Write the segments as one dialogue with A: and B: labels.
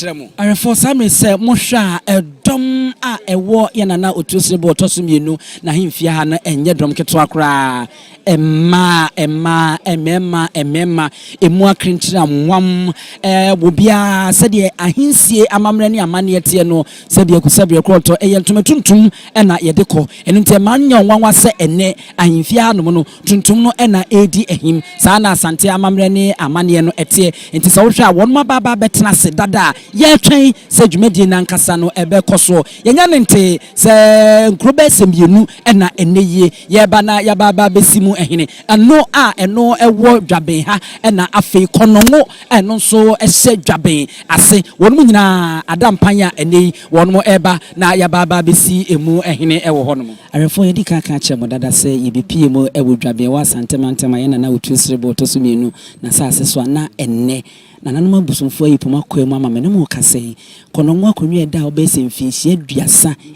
A: kyerɛ mo.
B: Ahwɛfoɔ, saa mmere sɛ mohwɛ a, ɛdɔm a ɛwɔ yɛn Nana Otuo Sereboɔ ɔtɔ so mmienu n'ahemfie ha no, ɛnyɛ dɔm ketewa koraa. Mmaa, mmaa, mmarima, mmarima, emu akrenkyere anwam, wɔ biara sɛdeɛ ahensie amammerɛ ne amanneɛ teɛ no, sɛdeɛ akusaberɛ korɔtɔ ɛyɛ ntoma tuntum ɛna yɛde kɔ. Ɛno nti ɛma nyɛ nwanwa sɛ ɛnɛ ahemfie hanom no, tuntum no ɛna ɛredi ahim. Saa na Asante amammerɛ ne amanneɛ no ɛteɛ. Nti sɛ wohwɛ a, wɔn aba aba bɛtena ase dada a yɛretwɛn sɛ dwumadie no ankasa no ɛbɛkɔ soɔ. Yɛnya ne nte sɛ nkuro bɛyɛ sɛ mmienu ɛna ɛnɛ yie yɛreba na yɛaba aba bɛsi mu ɛhene ɛno a ɛno ɛwɔ Dwaben ha, ɛna afei Kɔnɔngo ɛno nso ɛhyɛ Dwaben ase. Wɔn mu nyinaa ada mpan a ɛnɛ yi wɔn mo ɛreba na yɛaba aba bɛsi emu ɛhene ɛwɔ hɔnom. Ahwɛfoɔ, yɛdi kan ka kyerɛ mo dada sɛ yɛbɛpie mu ɛwɔ Dwaben wɔ Asante mantam a yɛn Nana Otuo Sereboɔ ɔtɔ so mmienu na asase so a na ɛnnɛ nananom abosomfoɔ ayi poma kɔɛ mu ama me ne mo kasa yi. Kɔnɔngo akonnwa ɛda a wɔbɛyɛ sɛ mfinhyia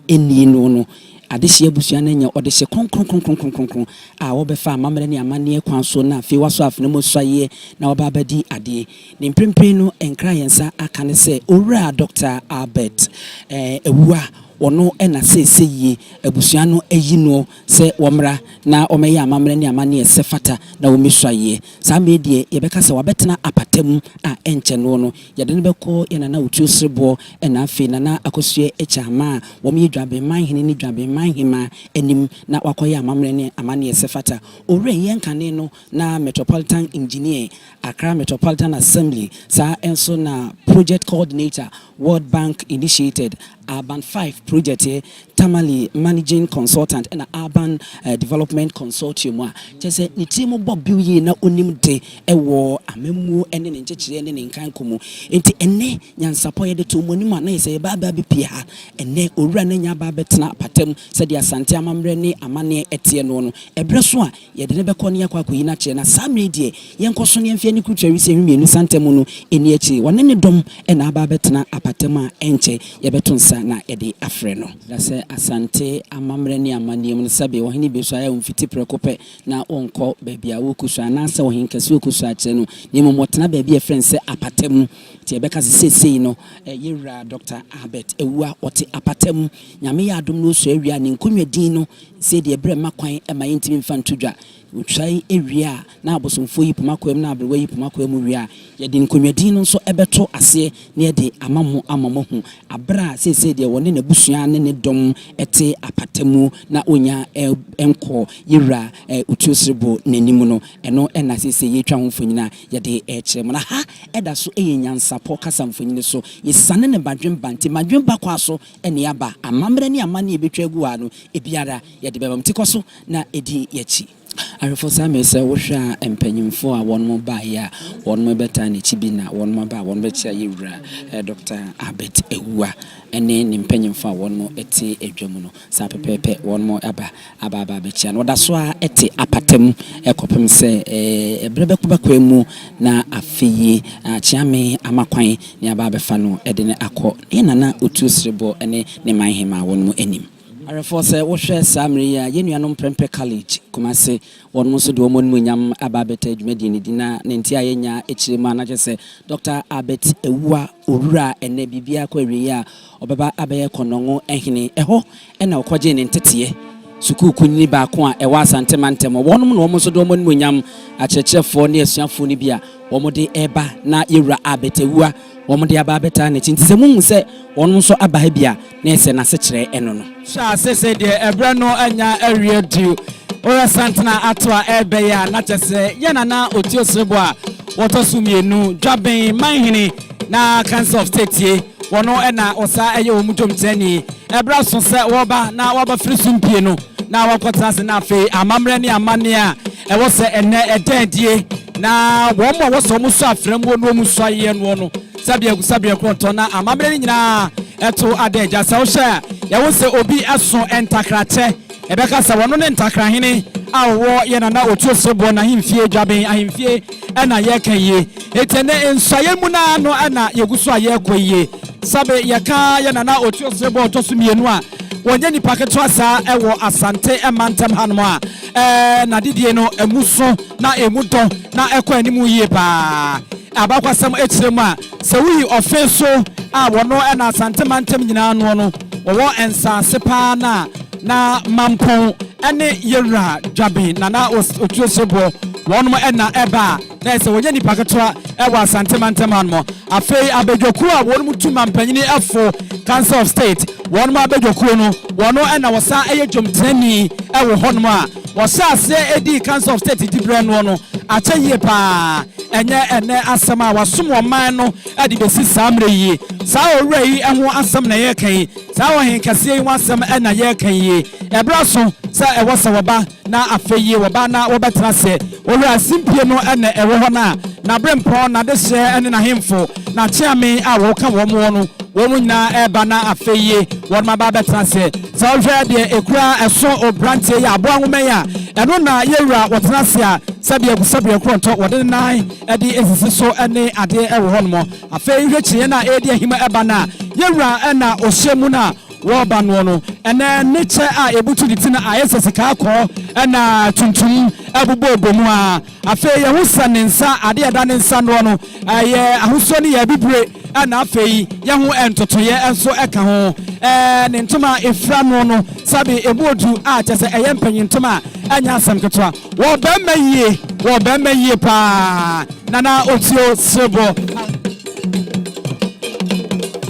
B: 30 nie no, adehyɛ abusua no anya ɔde hyɛ kronkronkronkronkronkron a wɔbɛfa amammerɛ ne amanneɛ kwan so na afei wasɔ afena mu suaeɛ na wɔba abɛdi adeɛ. Ne mprempren no, nkra yɛn nsa aka ne sɛ Owura Dr Albert Awua, ɔno ɛna seesei yie abusua no ayi no sɛ wɔmmra na wɔmɛyɛ amammerɛ ne amanneɛ sɛ fata na wɔmmɛsuaeɛ. Saa mmerɛ deɛ yɛbɛka sɛ wabɛtena apata mu a ɛnkyɛ no, yɛde no bɛkɔ yɛ Nana Otuo Sereboɔ ɛna afei Nana Akosua Akyi Ama a wɔyɛ Dwabenman hene ne Dwabenman hema anim na wakɔyɛ amammerɛ ne amanneɛ sɛ fata. Owura yɛn kane no na Metropolitan Engineer, Accra Metropolitan Assembly, saa nso na Project Coordinator, World Bank Initiated Urban 5 Project, Tamale Managing Consultant ɛna Urban Development Consortium a kyerɛ sɛ ne tiri mu bɔ biw yie na onim de ɛwɔ amammuo ne ne nkyekyereɛ ne ne nkanko mu. Nti ɛnɛ nyansapɔ yɛde to mu anim a na yɛ sɛ yɛba aba bɛpie ha ɛnɛ, owura no anya aba bɛtena apata mu sɛdeɛ Asante amammerɛ ne amanneɛ ɛteɛ no, ɛberɛ so a yɛde ne bɛkɔ ne yɛakɔ akɔyi no akyerɛ. Na saa mmerɛ deɛ yɛnkɔ so ne yɛmfeɛ ne kurutua wi sɛ mmienu santam no ɛni akyiri, wɔne ne dɔm ɛna aba bɛtena apata mu a ɛnkyɛ yɛbɛto nsa na yɛde afrɛ no. Da sɛ Asante amammerɛ ne amanneɛ mu no, sɛbe ɔhene bi so ayɛ mfiti prɛko pɛ na wɔnkɔ baabi a wɔkɔ so anaasɛ ɔhen kɛse wɔkɔ so akyerɛ no, na mmom wɔtena baabi a ɛfrɛ no sɛ apata mu. Nti yɛbɛka sɛ seesei no, yɛwura Dr Albert Awua ɔte apata mu. Nyame yɛ adom no ɔsɔ awia ne nkonnwa din no sɛ deɛ berɛ ma kwan ma yɛntumi mfa nto dwa. Otwae ewie a, na abosomfoɔ yi poma kwan mu na aberewa yi poma kwan mu wie a, yɛde nkonnwadin no nso ɛbɛto aseɛ na yɛde ama mo ama mo ho abere a seesei deɛ wɔne n'abusua ne ne dɔm ɛte apata mu na onya ɛnkɔ yɛwura Otuo Sereboɔ n'anim no. Ɛno ɛna seesei yɛtwa ho mfonyin a yɛde ɛkyerɛ mu na ha ɛda so ɛyɛ nyansapɔ kasa mfonyin so. Yɛsane ne badwemba nti badwemba kɔ so ɛne aba amammerɛ ne amanne yɛbɛtwa agu ha no ebiara yɛde bɛba mu ti kɔ so na ɛdi yɛkyi. Ahwɛfo, saa mmere sɛ wohwɛ a, mpanyimfoɔ a wɔn baeɛ a wɔn bɛtaa n'akyi bi na wɔn aba a wɔn bɛkyia yɛwura Dr Albert Awua ne ne mpanyimfoɔ a wɔn te adwa mu no, saa pɛpɛɛpɛ wɔn aba abɛkyia no. Wɔda so a ɛte apata mu ɛkɔpem sɛ ɛberɛ bɛkɔ bɛkɔ mu na afei yi akyeame ama kwan ne aba abɛfa no ɛde ne akɔ ne Nana Otuo Sereboɔ ne ne man hema a wɔn anim. Ahwɛfoɔ, sɛ wohwɛ saa mmerɛ yi a, yɛn nuanom Prempeh College, Kumase, wɔn nso de wɔn animuonyam aba abɛta dwumadie no di na ne nti a yɛnya akyire mu a na kyerɛ sɛ Dr Albert Awua, owura, ɛnɛ biribiara kɔ awie a ɔbɛba abɛyɛ Kɔnɔngo hene. Ɛhɔ ɛna ɔkɔgye ne nteteɛ sukuu kunini baako a ɛwɔ Asante mantam. Wɔnom na wɔn nso de wɔn animuonyam, akyerɛkyerɛfoɔ ne asuafoɔ no bi a wɔn de ɛreba na yɛwura Albert Awua wɔn de aba abɛta n'akyi. Nti sɛ muhu sɛ wɔn nso aba ha bi a, na ɛsɛ n'asekyerɛ ɛno no.
A: Hyɛ ase sɛ deɛ ɛberɛ no anya awie du wɔyɛ santena ato a ɛbɛyɛ a na kyɛ sɛ yɛ Nana Otuo Sereboɔ a wɔtɔ so mmienu, Dwaben manhene na Council of State ye, wɔno ɛna ɔsa ɛyɛ wɔn mu dwomkyerɛni. Ɛberɛ so sɛ wɔba na wɔaba firi so mpie no na wɔkɔtena ase na afei amammerɛ ne amanneɛ a ɛwɔ sɛ ɛnɛ ɛda adie na wɔn a wɔsɔ wɔn so afrɛmuo no wɔn so ayɛ noɔ no, sɛdeɛ sɛdeɛ korɔntɔ na amammerɛ no nyinaa ɛto ada agya. Sɛ wohyɛ a, yɛwo sɛ obi ɛso ntakrakyɛ, ɛbɛka sɛ wɔno ne ntakrahene a wɔwɔ yɛ Nana Otuo Sereboɔ n'ahemfie, Dwaben ahemfie ɛna yɛreka yie. Eti ɛnɛ nsɔeɛ mu naa no ɛna yɛgu so a yɛrekɔ yie. Sabe yɛka yɛ Nana Otuo Sereboɔ ɔtɔ so mmienu a, wɔnyɛ nipa ketewa saa ɛwɔ Asante ɛmantam hanom a n'adedie no emu so na emu dɔ na ɛkɔ anim yie paa. Abakwasɛm kyerɛ mu a, sɛ woyi ɔfe so a wɔno na Asante mantam nyinaa noɔ no, wɔwɔ nsaase paa no a na Mampɔn ne Yɛwura Dwaben Nana Otuo Sereboɔ wɔnom na ɛba a, na ɛsɛ wɔnyɛ nipa ketewa wɔ Asante mantam hanom. Afei abadwakuo a wɔnom tu mampanyini fo, Council of State, wɔnom abadwakuo no, wɔno na wɔsan yɛ dwomtenani wɔ hɔnom a wɔhyɛɛ aseɛ dii Council of State diberɛ noɔ no akyɛ yie paa. Ɛnyɛ ɛnnɛ asɛm a wasom ɔman no de bɛsi saa mmerɛ yi. Saa owura yi ho asɛm na yɛreka yi. Saa ɔhenkɛseɛ yi ho asɛm na yɛreka yi. Ɛberɛ aso sɛ ɛwɔ sɛ wɔba na afei yi wɔba na wɔbɛtena ase. Owura simpie no na ɛwɔ hɔ no a n'aberempɔn, n'adehyeɛ ne n'ahemfo, n'akyeame a wɔka wɔn ho no, wɔn nyinaa reba na afei yi wɔn aba abɛtena ase. Sɛ wohwɛ deɛ ɛkura ɛso obranteɛ yi a, aboa nwoma yi a, ɛno na yɛwura wɔtena ase a sɛdeɛ sɛdeɛ nkorɔntɔ wɔde ne nan de asisi so ne adeɛ wɔ hɔnom. Afei hwɛ kyiniiɛ no a ɛredi ahim ɛba no a, yɛwura na ɔhyɛ mu no a wɔreba noɔ no. Ɛnɛ ne kyɛ a ɛbutu ne ti no ayɛ sɛ sika kɔɔ na tuntum bobɔbɔ mu ara. Afei yɛhu sɛ ne nsa, adeɛ a ɛda ne nsa noɔ no, ɛyɛ ahosuo no yɛ abibire, ɛna afei yɛho ntotoeɛ nso ka ho. Ɛɛ ne ntoma a ɛfira noɔ no, sɛbe ɛmu odu a kyɛ sɛ ɛyɛ mpanyin ntoma a ɛnyɛ asɛm ketewa. Wɔ bɛrima yie, wɔ bɛrima yie paa, Nana Otuo Sereboɔ.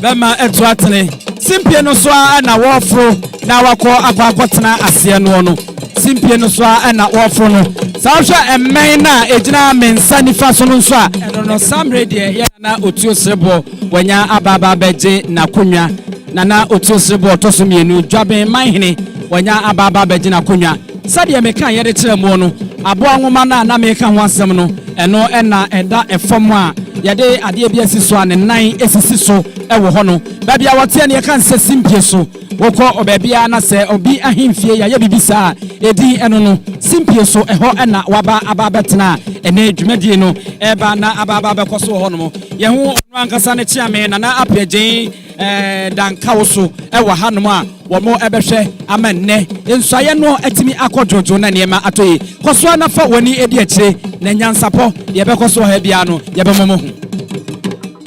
A: Bɛma atu atene. Simpie no so ara na wɔreforo na wakɔ akɔ akɔtena aseɛ noɔ no. Simpie no so ara na wɔreforo no. Sɛ wohwɛ mmɛn no a ɛgyina me nsa nifa so no nso a, ɛno no saa mmerɛ deɛ yɛ Nana Otuo Sereboɔ wanya aba aba abɛgye n'akonnwa. Nana Otuo Sereboɔ ɔtɔ so mmienu, Dwaben Manhene, wanya aba aba abɛgye n'akonnwa. Sɛdeɛ mekaeɛ de kyerɛɛ moɔ no, aboa nwoma no a na mereka ho asɛm no, ɛno na ɛda fam a yɛde adeɛ bi asi so a ne nan sisi so wɔ hɔ no. Baabi a wɔteɛ no, yɛka no sɛ simpie so. Wokɔ baabiara na sɛ obi ahemfie yɛayɛ biribi saa a, ɛdin ɛno no, simpie so, ɛhɔ na waba aba abɛtena a ɛnnɛ dwumadie no reba na aba aba abɛkɔ so wɔ hɔnom. Yɛho ɔno ankasa ne kyeame, Nana Appiah Gyei. Da nkawo so wɔ hanom a wɔbɛhwɛ ama nnɛ nsuaeɛ no atumi akɔ dwoodwoo na nneɛma atɔ yie. Kɔ so ara na fa w'ani di akyire, na nyansapɔ, deɛ ɛbɛkɔ so wɔ ha biara no, yɛbɛma moahu.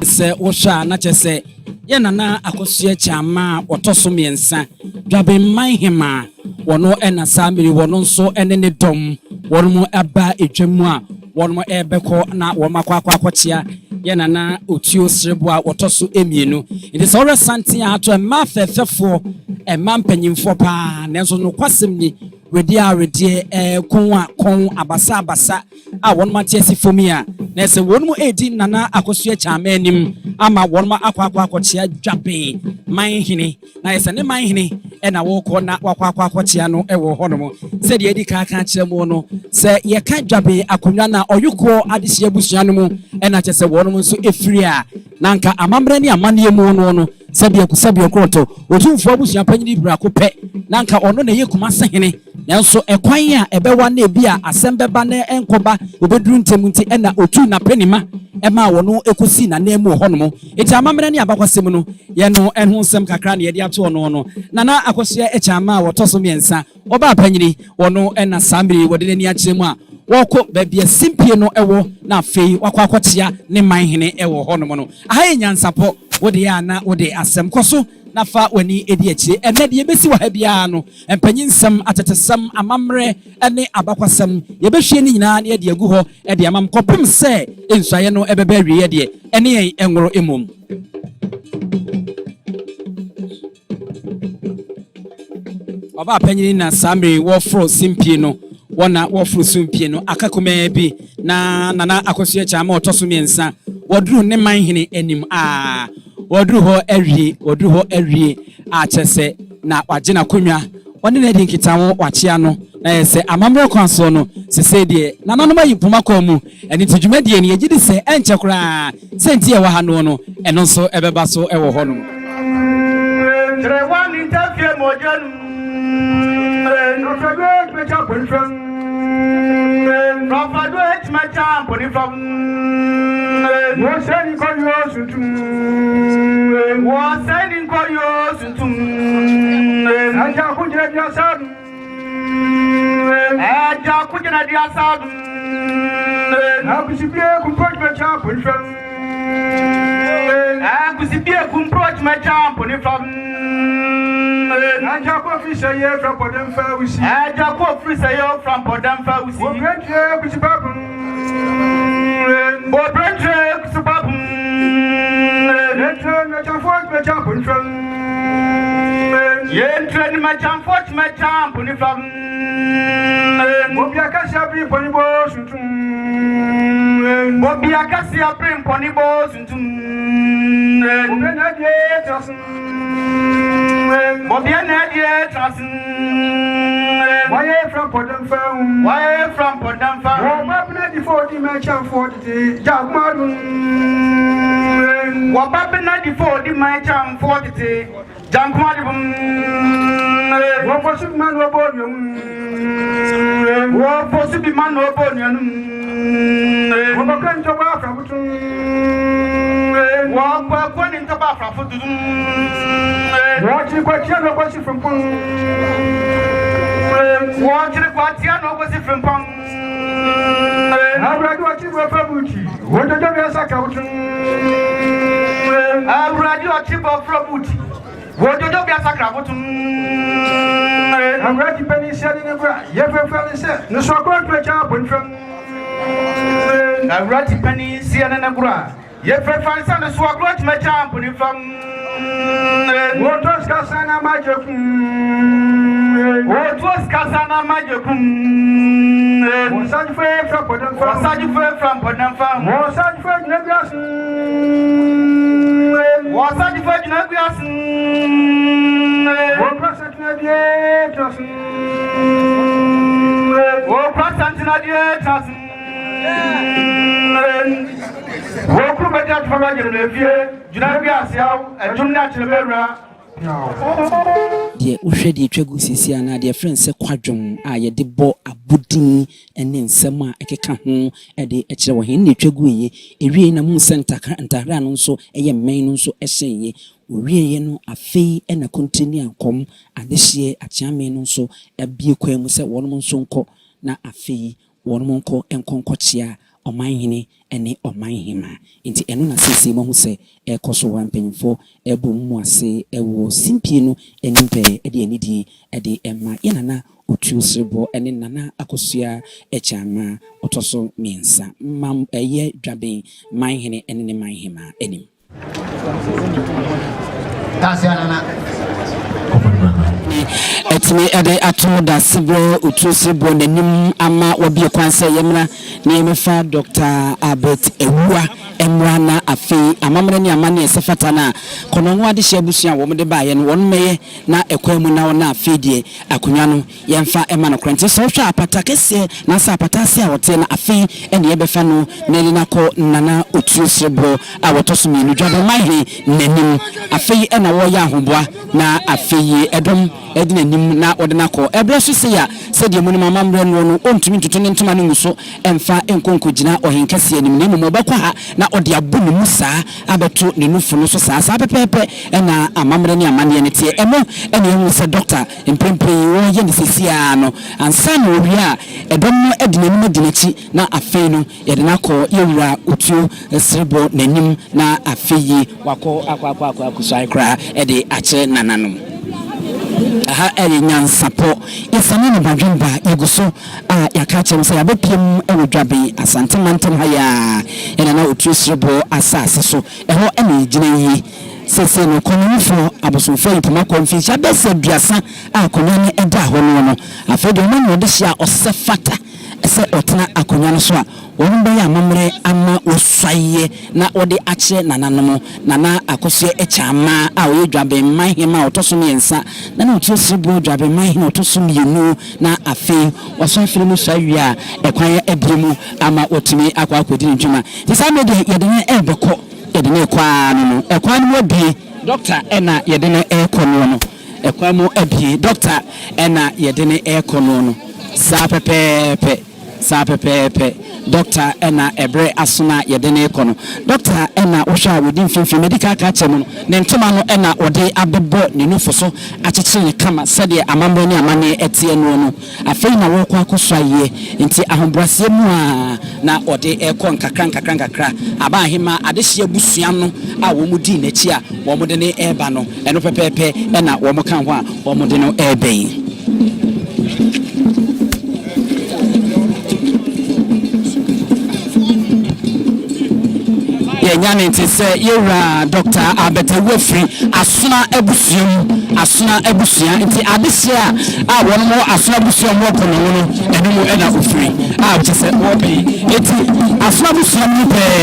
A: Sɛ wohwɛ a, na kyerɛ sɛ yɛn Nana Akosua Kyeamah a ɔtɔ so mmiɛnsa, Dwabenman Hemaa, wɔno na saa mmere yi wɔno nso ne ne dɔm wɔnom aba dwam mu a wɔnom rebɛkɔ na wɔn akɔ akɔ akɔkyea yɛn Nana Otuo Sereboɔ a wɔtɔ so mmienu. Nti sɛ wohwɛ santen a ato mmaa fɛɛfɛfoɔ, mmaa mpanyinfoɔ paa, nanso nokwasɛm ni, wedeɛ a wedeɛ, ɛɛ kɔn a kɔn, abasa abasa a wɔnom ate asi fam yi a, na ɛsɛ wɔnom redi Nana Akosua Kyeame anim ama wɔnom akɔ akɔ akɔkyea Dwaben man hene. Na ayɛ sɛ ne man hene na wɔrekɔ na wakɔ akɔ akɔkyea no wɔ hɔnom. Sɛdeɛ yɛadi kan aka akyerɛ mo no, sɛ yɛka Dwaben akonnwa no a, Ɔyokoɔ adehyeɛ abusua no mu na kyerɛ sɛ wɔnom nso firi a, na anka amammerɛ ne amanneɛ mu no no, sɛdeɛ sɛdeɛ ɔkorɔtɔ Otumfoɔ abusua panyin biako pɛ, na anka ɔno na ɛyɛ Kumase hene. Nanso ɛkwan a ɛbɛwa na ebia asɛm bɛba na ɛnkɔba obeduru ntɛm nti na otuu n'apɛnima maa wɔn kosii n'ananmu wɔ hɔnom. Enti amammerɛ ne abakwasɛm no, yɛ no ho nsɛm kakra na yɛde ato ɔno no. Nana Akosua Akyang a wɔtɔ so mmiɛnsa, ɔbaa panyini, ɔno na saa mmere yi wɔde n'ani akyerɛ mu a wɔrekɔ baabi a simpie no wɔ na afei wakɔ akɔkyea ne man hene wɔ hɔnom no. Aha yɛ nyansapɔ, wode yɛ a na wode asɛm. Kɔ so na fa w'ani di akyire. Ɛnnɛ, deɛ ɛbɛsi wɔ ha biara no, mpanyinsɛm, atetesɛm, amammerɛ ne abakwasɛm, yɛbɛhwie ne nyinaa na yɛde agu hɔ de ama mo kɔpem sɛ nsuaeɛ no bɛba awieeɛ deɛ, ɛne yɛn nworo mmom. Ɔbaa panyin na saa mmere yi wɔforo simpie no, wɔn na wɔforo sumpie no, aka kumaa bi na Nana Akosua Kyaama ɔtɔ so mmiɛnsa, wɔduru ne man hene anim a, wɔduru hɔ awie, wɔduru hɔ awie a kyerɛ sɛ na wagye n'akonnwa, wɔne no adi nkitaho, wakyea no, na yɛ sɛ amammerɛ kwan soɔ no, sesei deɛ nananom ayi mpoma kɔn mu, ɛno nti dwumadie no yɛgye di sɛ ɛnkyɛ koraa sɛ nti ɛwɔ ha noɔ no, ɛno nso ɛbɛba so wɔ hɔ nom.
C: Akusibie kumpro dwumakya mponifam.
D: Akusibie kumpro dwumakya mponifam.
C: Agya ko firi sɛ yɛ fra pɔdɛm fa wusi.
D: Agya ko firi sɛ yɛ fra pɔdɛm fa wusi.
C: Obrɛnkyerɛ kusibabum.
D: Obrɛnkyerɛ kusibabum.
C: Yɛntrɛ mmakyamfoɔ dwumakya mponifam.
D: Yɛntrɛ mmakyamfoɔ dwumakya mponifam.
C: Obi akasi abiri mpɔnibɔ suntum.
D: Obi akasi abiri mpɔnibɔ suntum.
C: Obi na adie trasen.
D: Obi na adie trasen.
C: Wɔyɛ fra mpɔdɛm fa.
D: Wɔyɛ fra mpɔdɛm fa.
C: Wɔba bena di fo di mɛkyɛnfoɔ tete gya dum.
D: Wɔba bena di fo di mɛkyɛnfoɔ tete gya dum.
C: Wɔfɔ so bi ma na ɔbɔ onuam.
D: Wɔfɔ so bi ma na ɔbɔ onuanum.
C: Wɔbɛkɔ ntɔbɔ afrafotum.
D: Wɔkɔ ne ntɔbɔ afrafotum.
C: Wɔkyere kwatia na ɔkɔsi frimpɔn.
D: Wɔkyere kwatia na ɔkɔsi frimpɔn.
C: Awurade ɔkye bɔfra buti. Wɔdɔdɔ bi asa kawotum.
D: Awurade ɔkye bɔfra buti. Wɔdɔdɔ bi asa kawotum.
C: Awurade panyin sɛ ne ne bra yɛfɛfɛ ne sɛ nsɔkɔ ntwɛkyɛ abɔnfam.
D: Awurade panyin sɛ ne ne bra yɛfɛfɛ ne sɛ nsɔkɔ ntwɛkyɛ abɔnfam.
C: Wɔtɔ sika san na ma gye kum.
D: Wɔtɔ sika san na ma gye kum.
C: Wɔsadifo efra pɔdɛmfa.
D: Wɔsadifo efra pɔdɛmfa.
C: Wɔsadifo gyina bi ase.
D: Wɔsadifo gyina bi ase.
C: Wɔkura santena die trase.
D: Wɔkura santena die trase. Wɔkuru bɛgye atoma bɛgye no efie gyina bi ase awo ɛdwom ne akyerɛ bɛwura.
B: Deɛ wohwɛ deɛ ɛtwa gu sisi anaa deɛ ɛfrɛ no sɛ kwadwom a yɛde bɔ abodin ne nsɛm a ɛkeka ho de kyerɛ wɔ hɛn na ɛtwa gu yie. Ewie na mu sɛ ntahra no nso ɛyɛ mmɛn no nso ɛhyɛn yie. Owieɛ no afei ɛna kontini ne ankɔm adehyeɛ akyeame no nso abie kwan mu sɛ wɔnom nso nkɔ, na afei wɔnom nkɔ nkɔkyea ɔmanhene ne ɔmanhema. Nti ɛno na seesei mahu sɛ ɛrekɔ so wɔ mpanyinfoɔ ɛbɔ mu ase ɛwɔ simpie no anim pɛɛ ɛde anidie ɛde ɛma yɛn Nana Otuo Sereboɔ ɛne Nana Akosua Akyama ɔtɔ so mmiɛnsa mam ɛyɛ Dwaben manhene ɛne ne manhema anim. Ɛtumi ɛde ato Dasebrɛ Otuo Sereboɔ n'anim ama wɔbie kwan sɛ yɛmmra na yɛmɛfa Dr. Albert Awua mmra, na afei amammerɛ ne amanneɛ ɛsɛ fata no a kɔnɔngo adehyɛ abusua a wɔn de baeɛ no wɔn mmɛyɛ na ɛkwan mu na wɔn afei deɛ akonnwa no yɛmfa ɛma no korɔ. Nti sɛ wohwɛ apata kɛseɛ na sɛ apata ase a wɔteɛ no, afei ɛne yɛbɛfa no na yɛde no akɔ Nana Otuo Sereboɔ a wɔtɔ so mmienu Dwabenmanhene n'anim. Afei ɛna wɔreyɛ ahoboa na afei ɛdɔm ɛde n'anim na wɔde no akɔ. Ɛberɛ so sei a sɛdeɛ mu no amammerɛ noɔ no, ɔntumi ntoto ne ntoma no ngu so ɛmfa nkɔnkɔgyina ɔhenkɛseɛ anim, na mmom ɔbɛkɔ ha na ɔde abɔ ne mu saa abɛto ne nufu no so saa saa pɛpɛɛpɛ. Ɛna amammerɛ ne amanneɛ no teɛ. Ɛno ɛne ɛhu sɛ dɔkta mprempren wɔyɛ ne sesiaa no ansa na owie a ɛdɔm no adi n'anim adi n'akyi, na afei no yɛde no akɔ yɛwura Otuo Sereboɔ n'anim, na afei yi wakɔ akɔ akɔ akɔ akɔsuae koraa ɛde akyerɛ nananom. Aha ɛyɛ nyansapɔ yɛsane no badwemba. Yɛgu so a yɛaka kyerɛ m sɛ yɛabɛpiem wɔ Dwaben Asante mantam ha yɛ a ɛna na Otuo Sereboɔ asase so ɛhɔ ɛna yɛgyina yie. Sɛsɛ no kɔnɔmufoɔ abosomfoɔ yi poma kɔ mfinhyia bɛsɛ 30 a akonnwa no ɛda hɔ no, afei deɛ ɔma na ɔde hyɛ a ɔsɛ fata sɛ ɔtena akonnwa no so a wɔn bɛyɛ amammerɛ ama wɔsuaeɛ na wɔde akyerɛ nananom. Nana Akosua Akyama a ɔyɛ Dwabenman hema a ɔtɔ so mmiɛnsa na na Otuo Sereboɔ Dwabenman hene ɔtɔ so mmienu, na afei wɔso afiri mu sua wie a ɛkwan abie mu ama wɔtumi akɔ akɔdi ne dwuma. Nti saa mmerɛ deɛ yɛde no ɛrebɛkɔ, yɛde no ɛkɔ ara no, ɛkwan no mu abie. Dɔkta ɛna yɛde no ɛrekɔ no, ɛkwan mu abie. Dɔkta ɛna yɛde no ɛrekɔ no saa pɛpɛɛpɛ. Saa pɛpɛɛpɛ Doctor ɛna ɛberɛ aso no a yɛde no rekɔ no. Doctor ɛna wohwɛ a wɔdi mfimfini, madi kan aka akyerɛ mo no, ne ntoma no ɛna wɔde abɛbɔ ne nufo so akyekyere no kama sɛdeɛ amammerɛ ne amanneɛ teɛ noɔ no. Afei na wɔrekɔ akɔsɔ ayɛ, nti ahobrɛaseɛ mu ara na wɔde rekɔ nkakra nkakra nkakra. Aba Ahemaa adehyeɛ abusua no a wɔdii n'akyi a wɔde no reba no, ɛno pɛpɛɛpɛ na wɔka ho a wɔde no reba yi. Yɛanya ne nte sɛ yɛwura Dɔkta Albert Awuafiri Asona abusua mu, Asona abusua nti adehyeɛ a a wɔn wɔ Asona abusua mu wɔ Kɔnɔngo no ɛno mu ɛna ofiri a kyɛ sɛ wɔpɛ yi eti Asona abusua mu pɛɛ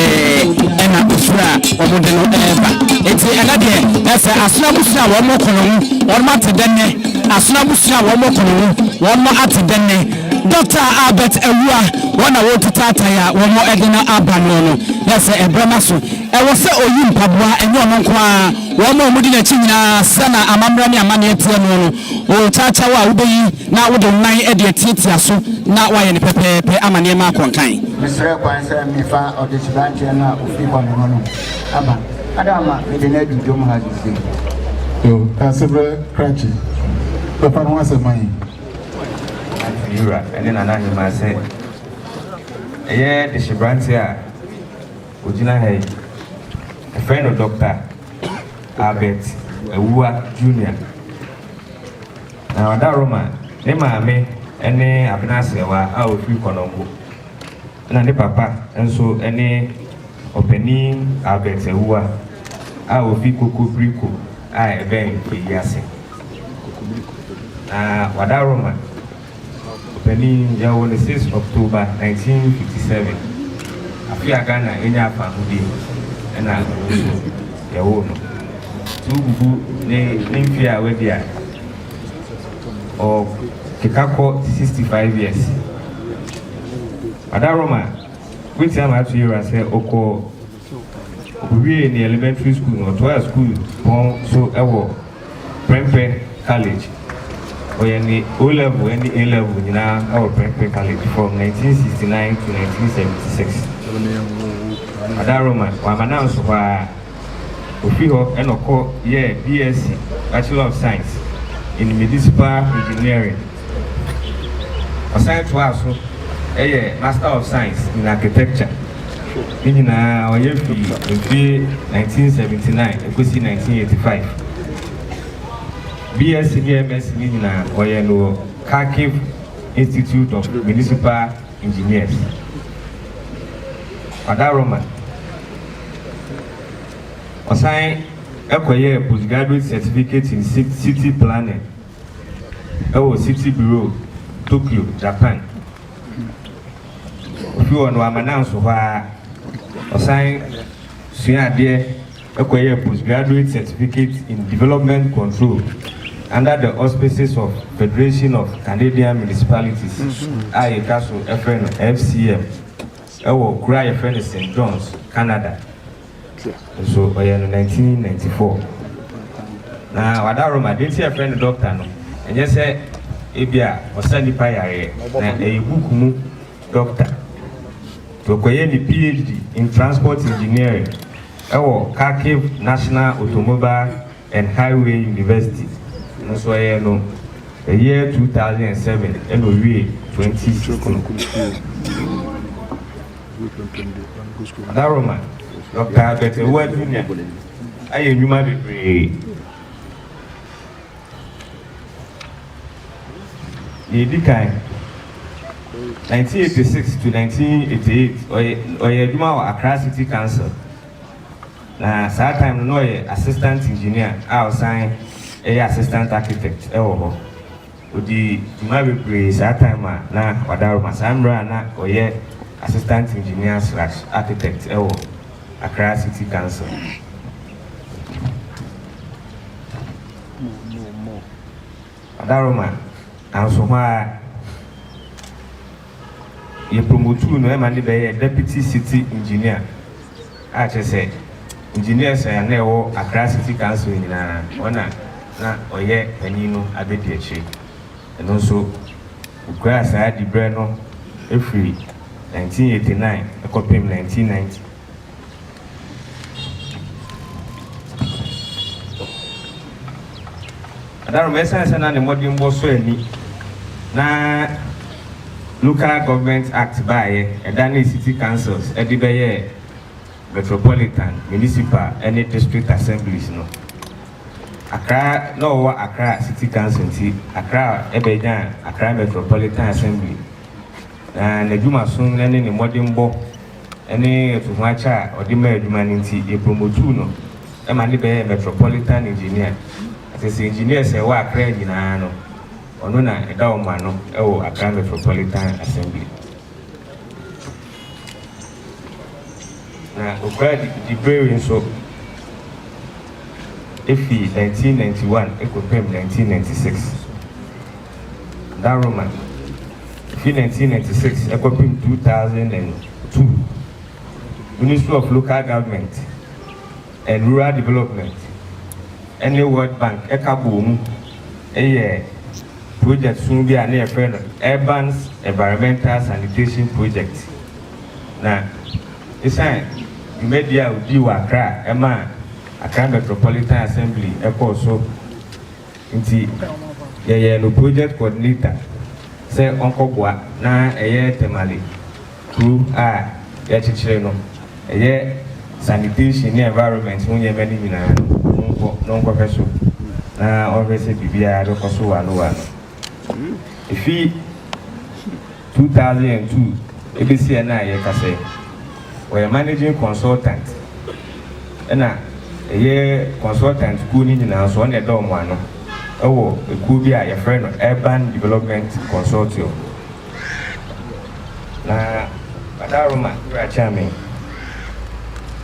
B: ɛna ofiri a wɔn de no ɛreba eti ɛna deɛ ɛsɛ Asona abusua a wɔn wɔ Kɔnɔngo wɔn ate dɛ nnɛ Asona abusua a wɔn wɔ Kɔnɔngo wɔn ate dɛ nnɛ Dɔkta Albert Awua wɔn na wɔretutaatae a wɔn de no aba no no na sɛ ɛbrɛ no aso ɛwɔ sɛ oyi mpaboa ɛnyɛ ɔno nko ara Wɔn a wɔdi n'akyi nyinaa, sɛ na amammerɛ ne amanneɛ teɛ noɔ no, ɔrekyaakyaa wo a, wobɛyi na wode wo nan de atiatia so na woayɛ no pɛpɛɛpɛ ama nneɛma akɔ nkan.
E: Mesrɛɛ kwan sɛ mefa ɔdehyeberanteɛ no a ɔfiri hɔ no hɔ no aba. Ada ama mede no adu dwom ha seesei.
F: Yo, Daasebrɛ Krakye, bɛfa no ho asɛm ma yɛn.
G: Ante Wura ne Nana Ahemaa sɛ ɛyɛ dehyeberanteɛ a Ogyina ha yi, wɔfrɛ no Dɔkta Albert Awuah Junior. Na ɔda Roma. Ne maame ne Abena Aserewa a ɔfiri Kɔnɔngo. Ɛna ne papa nso ne Ɔpanin Albert Awuah a ɔfiri Kokobriko a ɛbɛn Feyiase. Na wada Roma. Ɔpanin, yɛwoo no 6 October 1957, afe a Ghana nyaa fahodie ɛna ɔno nso yɛwoo no. Nti wobubu ne ne mfeɛ a wadi a, ɔkeka kɔ 65 years. Adaroma, wobɛtumi ama ato yɛwura sɛ ɔkɔɔ ɔkɔwiee ne elementary school no, ɔtoaa school pɔn so wɔ Prempeh College. Ɔyɛ ne O-Level ne A-Level nyinaa wɔ Prempeh College from 1969 to 1976. Adaroma, wamma no anso hɔ ara. Ofi hɔ na ɔkɔ yɛɛ BSc, Bachelor of Science, in Municipal Engineering. Ɔsan toaa so yɛɛ Master of Science in Architecture. Ne nyinaa ɔyɛ fii mfe 1979 kosi 1985. BSc ne MSc ne nyinaa ɔyɛɛ no wɔ Kharkiv Institute of Municipal Engineers. Ɔda Roma. Ɔsan kɔyɛɛ Postgraduate Certificate in City Planning wɔ City Bureau, Tokyo, Japan. Ofi hɔ no wamma no anso hɔ ara. Ɔsan suaa adeɛ kɔyɛɛ Postgraduate Certificate in Development Control under the auspices of Federation of Canadian Municipalities a yɛtwa so frɛ no FCM wɔ kuro a yɛfrɛ no St. John's, Canada. Nso ɔyɛɛ no 1994. Na wada Roma, deɛ nti a yɛfrɛ no dɔkta no, ɛnyɛ sɛ ebia ɔsa nnipa yareɛ, na ɛyɛ book mu dɔkta. Nti ɔkɔyɛɛ ne PhD in Transport Engineering ɛwɔ Kharkiv National Automobile and Highway University. Ɛno nso ɔyɛɛ no the year 2007 ɛna ɔwie 2016. Adaroma, Dɔkta Albert Awuah Junior ayɛ nnwuma bebree. Nea edi kan, 1986 to 1988, ɔyɛ ɔyɛ adwuma wɔ Accra City Council. Na saa time no na ɔyɛ assistant engineer a ɔsan yɛ assistant architect wɔ hɔ. Odii dwuma bebree saa time a na wada Roma, saa mmerɛ a na ɔyɛ Assistant Engineer slash Architect wɔ Accra City Council. Wada Roma, nanso hɔ ara yɛ promotuu no ma no bɛyɛɛ Deputy City Engineer a kyerɛ sɛ engineers a na ɛwɔ Accra City Council nyinaa ɔna na ɔyɛ panin no abɛdi akyire. Ɛno nso ɔkuraa saa diberɛ no. firi 1989 kɔpem 1990. Adaroma, ɛsiane sɛ na ne mmɔdenbɔ sɔ ani na Local Government Act baeɛ, ɛdanee City Councils de bɛyɛɛ Metropolitan, Municipal ne District Assemblies no. Accra, na ɔwɔ Accra City Council nti Accra bɛnyaa Accra Metropolitan Assembly. Na n'adwumasom ne ne mmɔdenbɔ ne atuhoakyɛ a ɔde maa adwuma no nti, yɛpromotuu no ma no bɛyɛɛ Metropolitan Engineer. Kyerɛ sɛ engineers a ɛwɔ Accra nyinaa no, ɔno na ɛda wɔn ano wɔ Accra Metropolitan Assembly. Na okuraa diberɛ nso fii 1991 kɔpem 1996. Daroma, fi 1996 kɔpem 2002, Ministry of Local Government and Rural Development ne World Bank ka bɔɔ mu yɛɛ project sono bi a na yɛfrɛ no Urban Environmental Sanitation Project. Na esiane dwumadi a odii wɔ Accra a ɛmaa Accra Metropolitan Assembly kɔɔ so nti, yɛyɛɛ no project coordinator sɛ ɔnkɔboa na ɛyɛ Tamale kuro a yɛakyekyere no, ɛyɛ sanitation ne environment ho nneɛma no nyinaa no, ɔnkɔ na ɔnkɔhwɛ so na ɔnhwɛ sɛ biribiara bɛkɔ so wɔ ano wɔ ano. Efi 2002 ebesi ɛnnɛ a yɛrekasa yi, ɔyɛ managing consultant ɛna ɛyɛ consultant kuo no nyinaa nso ɔno na ɛda wɔn ano ɛwɔ ekuo bi a yɛfrɛ no Urban Development Consortium. Na Badaroma wura Kyeame,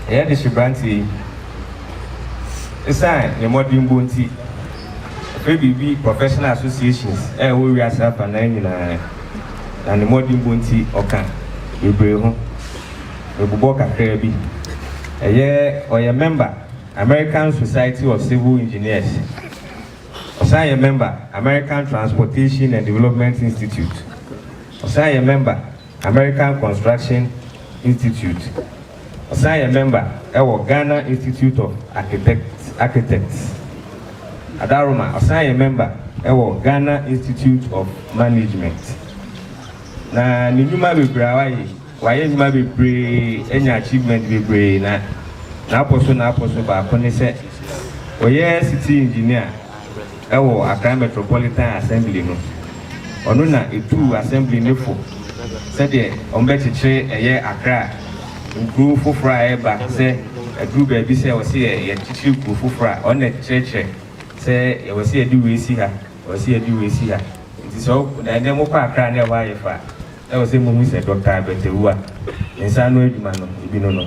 G: ɛyɛ dehyeberanteɛ yi, esiane ne mmɔdenbɔ nti, Ɔfrɛ biribi professional associations a ɛwɔ wiase afanan nyinaa, na ne mmɔdenbɔ nti ɔka bebree ho. Mebobɔ kakraa bi. Ɛyɛ ɔyɛ member American Society of Civil Engineers. Ɔsan yɛ member American Transportation and Development Institute. Ɔsan yɛ member American Construction Institute. Ɔsan yɛ member wɔ Ghana Institute of Architects Architects. Adaroma, ɔsan yɛ member wɔ Ghana Institute of Management. Na ne nnwuma bebree a wayɛ, wayɛ nnwuma bebree anya achievement bebree na n'apɔ so n'apɔ so baako ne sɛ ɔyɛ city engineer wɔ Accra Metropolitan Assembly no. Ɔno na etuu assembly no fo sɛdeɛ wɔbɛkyekyere ɛyɛ Accra nkuro foforɔ a ɛreba sɛ aduru baabi sɛ ɛwɔ sɛ yɛkyekyere kuro foforɔ a, ɔno na ɛkyerɛkyerɛ sɛ ɛwɔ sɛ yɛde wei si ha, ɛwɔ sɛ yɛde wei si ha. Nti sɛ wo, na ɛnnɛ mokɔ Accra na ɛhɔ ayɛ fɛ a, na ɛwɔ sɛ mohu sɛ Dɔkta Albert Awuah ne nsa ano adwuma no, ebi no no.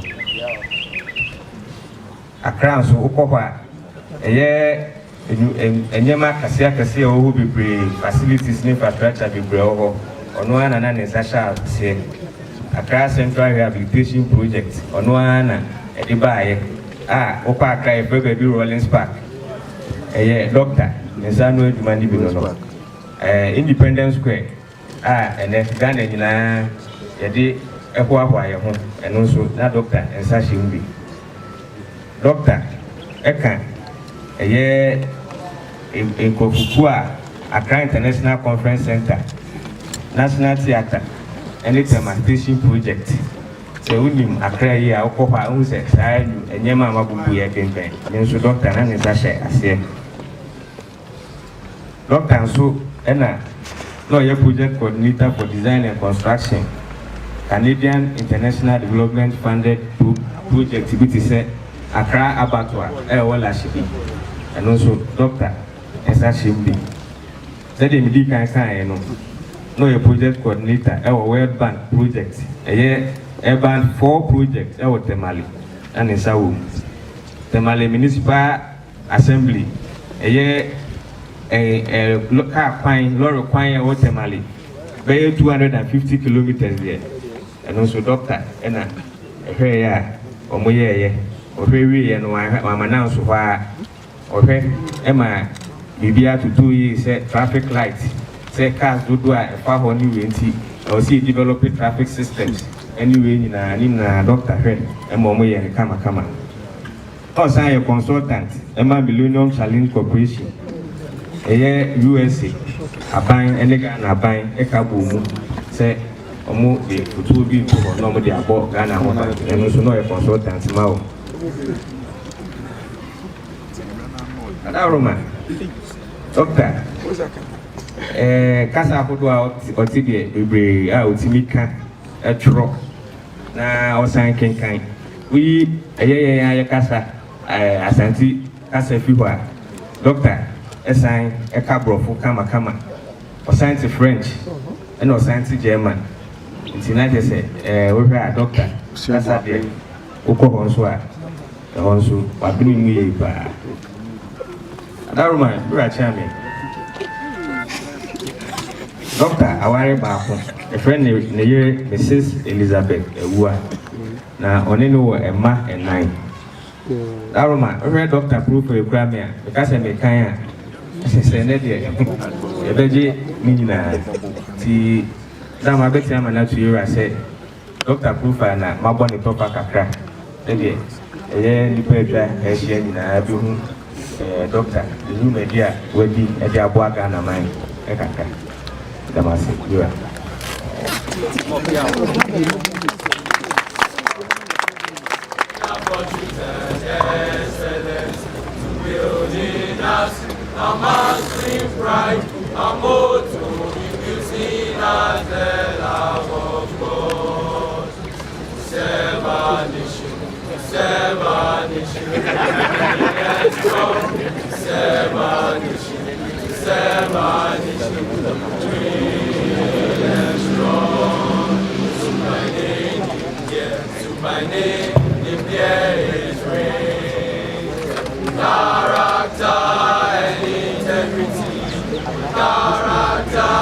G: Accra nso, wokɔ hɔ a, ɛyɛ nneɛma akɛseɛ akɛseɛ a ɛwɔ hɔ bebree, facilities ne infrastructure bebree a ɛwɔ hɔ, ɔno ara na na ne nsa hyɛ aseɛ. Accra Central Rehabilitation Project, ɔno ara na ɛde baeɛ a wokɔ Accra yɛfrɛ baabi Rawlings Park, ɛyɛ doctor ne nsa ano adwuma no bi no no. Independence Square a ɛnɛ Ghana nyinaa yɛde hoahoa yɛn ho, ɛno nso na doctor nsa hyɛ mu bi. Dɔkta ka ɛyɛ nkurɔfokuo a Accra International Conference Centre, National Theatre ne Tema Station Project. Sɛ wonim Accra yie a, wokɔ hɔ a wohu sɛ saa nneɛma a mabubu yi ɛbemmɛn. Me nso dɔkta na ne nsa hyɛ aseɛ. Dɔkta nso na na ɔyɛ Project Coordinator for Design and Construction, Canadian International Development Funded project bi te sɛ Accra Abattoir a ɛwɔ Lashibi. Ɛno nso dɔkta nsa hyem bi. Sɛdeɛ medii kan kaeɛ no, na ɔyɛ Project Coordinator wɔ World Bank project, ɛyɛ Urban 4 project wɔ Tamale, na ne nsa wɔ mu. Tamale Municipal Assembly, ɛyɛ ɛ kaa kwan, lɔre kwan a ɛwɔ Tamale, bɛyɛ 250 kilometres deɛ, ɛno nso dɔkta na ɛhwɛeɛ a wɔyɛeɛ. Ɔhwɛ wieeɛ no, wanhwɛ, wamma no anso hɔ ara. Ɔhwɛ ma biribiara totoo yie sɛ traffic light, sɛ cars dodoɔ a ɛfa hɔ ne wei nti. Ɛwɔ sɛ yɛ develop traffic systems ɛne wei nyinaa, ne nyinaa doctor hwɛ ɛma ɔmo yɛ no kamakama. Ɔsan yɛ consultant ɛma Millennium Challenge Corporation, ɛyɛ USA aban ɛne Ghana aban ɛka bɔ mu sɛ ɔmo de fotuo bi to hɔ na ɔmo de abɔ Ghana ho ban. Ɛno nso na ɔyɛ consultant ma wɔ. Adaworoma, doctor, kasa ahodoɔ a ɔte deɛ bebree a ɔtumi ka, ɛtwerɛ na ɔsan kenkan. Woyi ɛyɛ yɛn a yɛkasa Asante kasa fi hɔ a, doctor ɛsan ɛka Borɔfo kamakama. Ɔsan te French ɛna ɔsan te German, nti na kyerɛ sɛ wohwɛ a, doctor kasa deɛ, wokɔ hɔ nso a, ɛhɔ nso wabene mu yie paa. Adaworoma, wura kyerɛ doctor aware baako, ɛfrɛ ne yere Mrs Elizabeth Awua, na ɔne no wɔ mma 4. Daroma, wohwɛ doctor profile kura me a, meka sɛ mekan a, sɛ ne deɛ yɛbɛgye ne nyinaa. Nti dama bɛtumi ama no ato yɛwura sɛ doctor profile na mabɔ ne tɔfa kakra, sɛdeɛ ɛyɛ nnipa atwa ahyia nyinaa bɛhu doctor nnwumadi a wadi de aboa Ghana man kakra. Dam ase, wura.
H: Building us a masculine pride, a motto infusing us the love of God. Serve our nation, serve our nation, serve our nation, serve our nation, we and strong. Superintendent, is reign. Character and integrity, character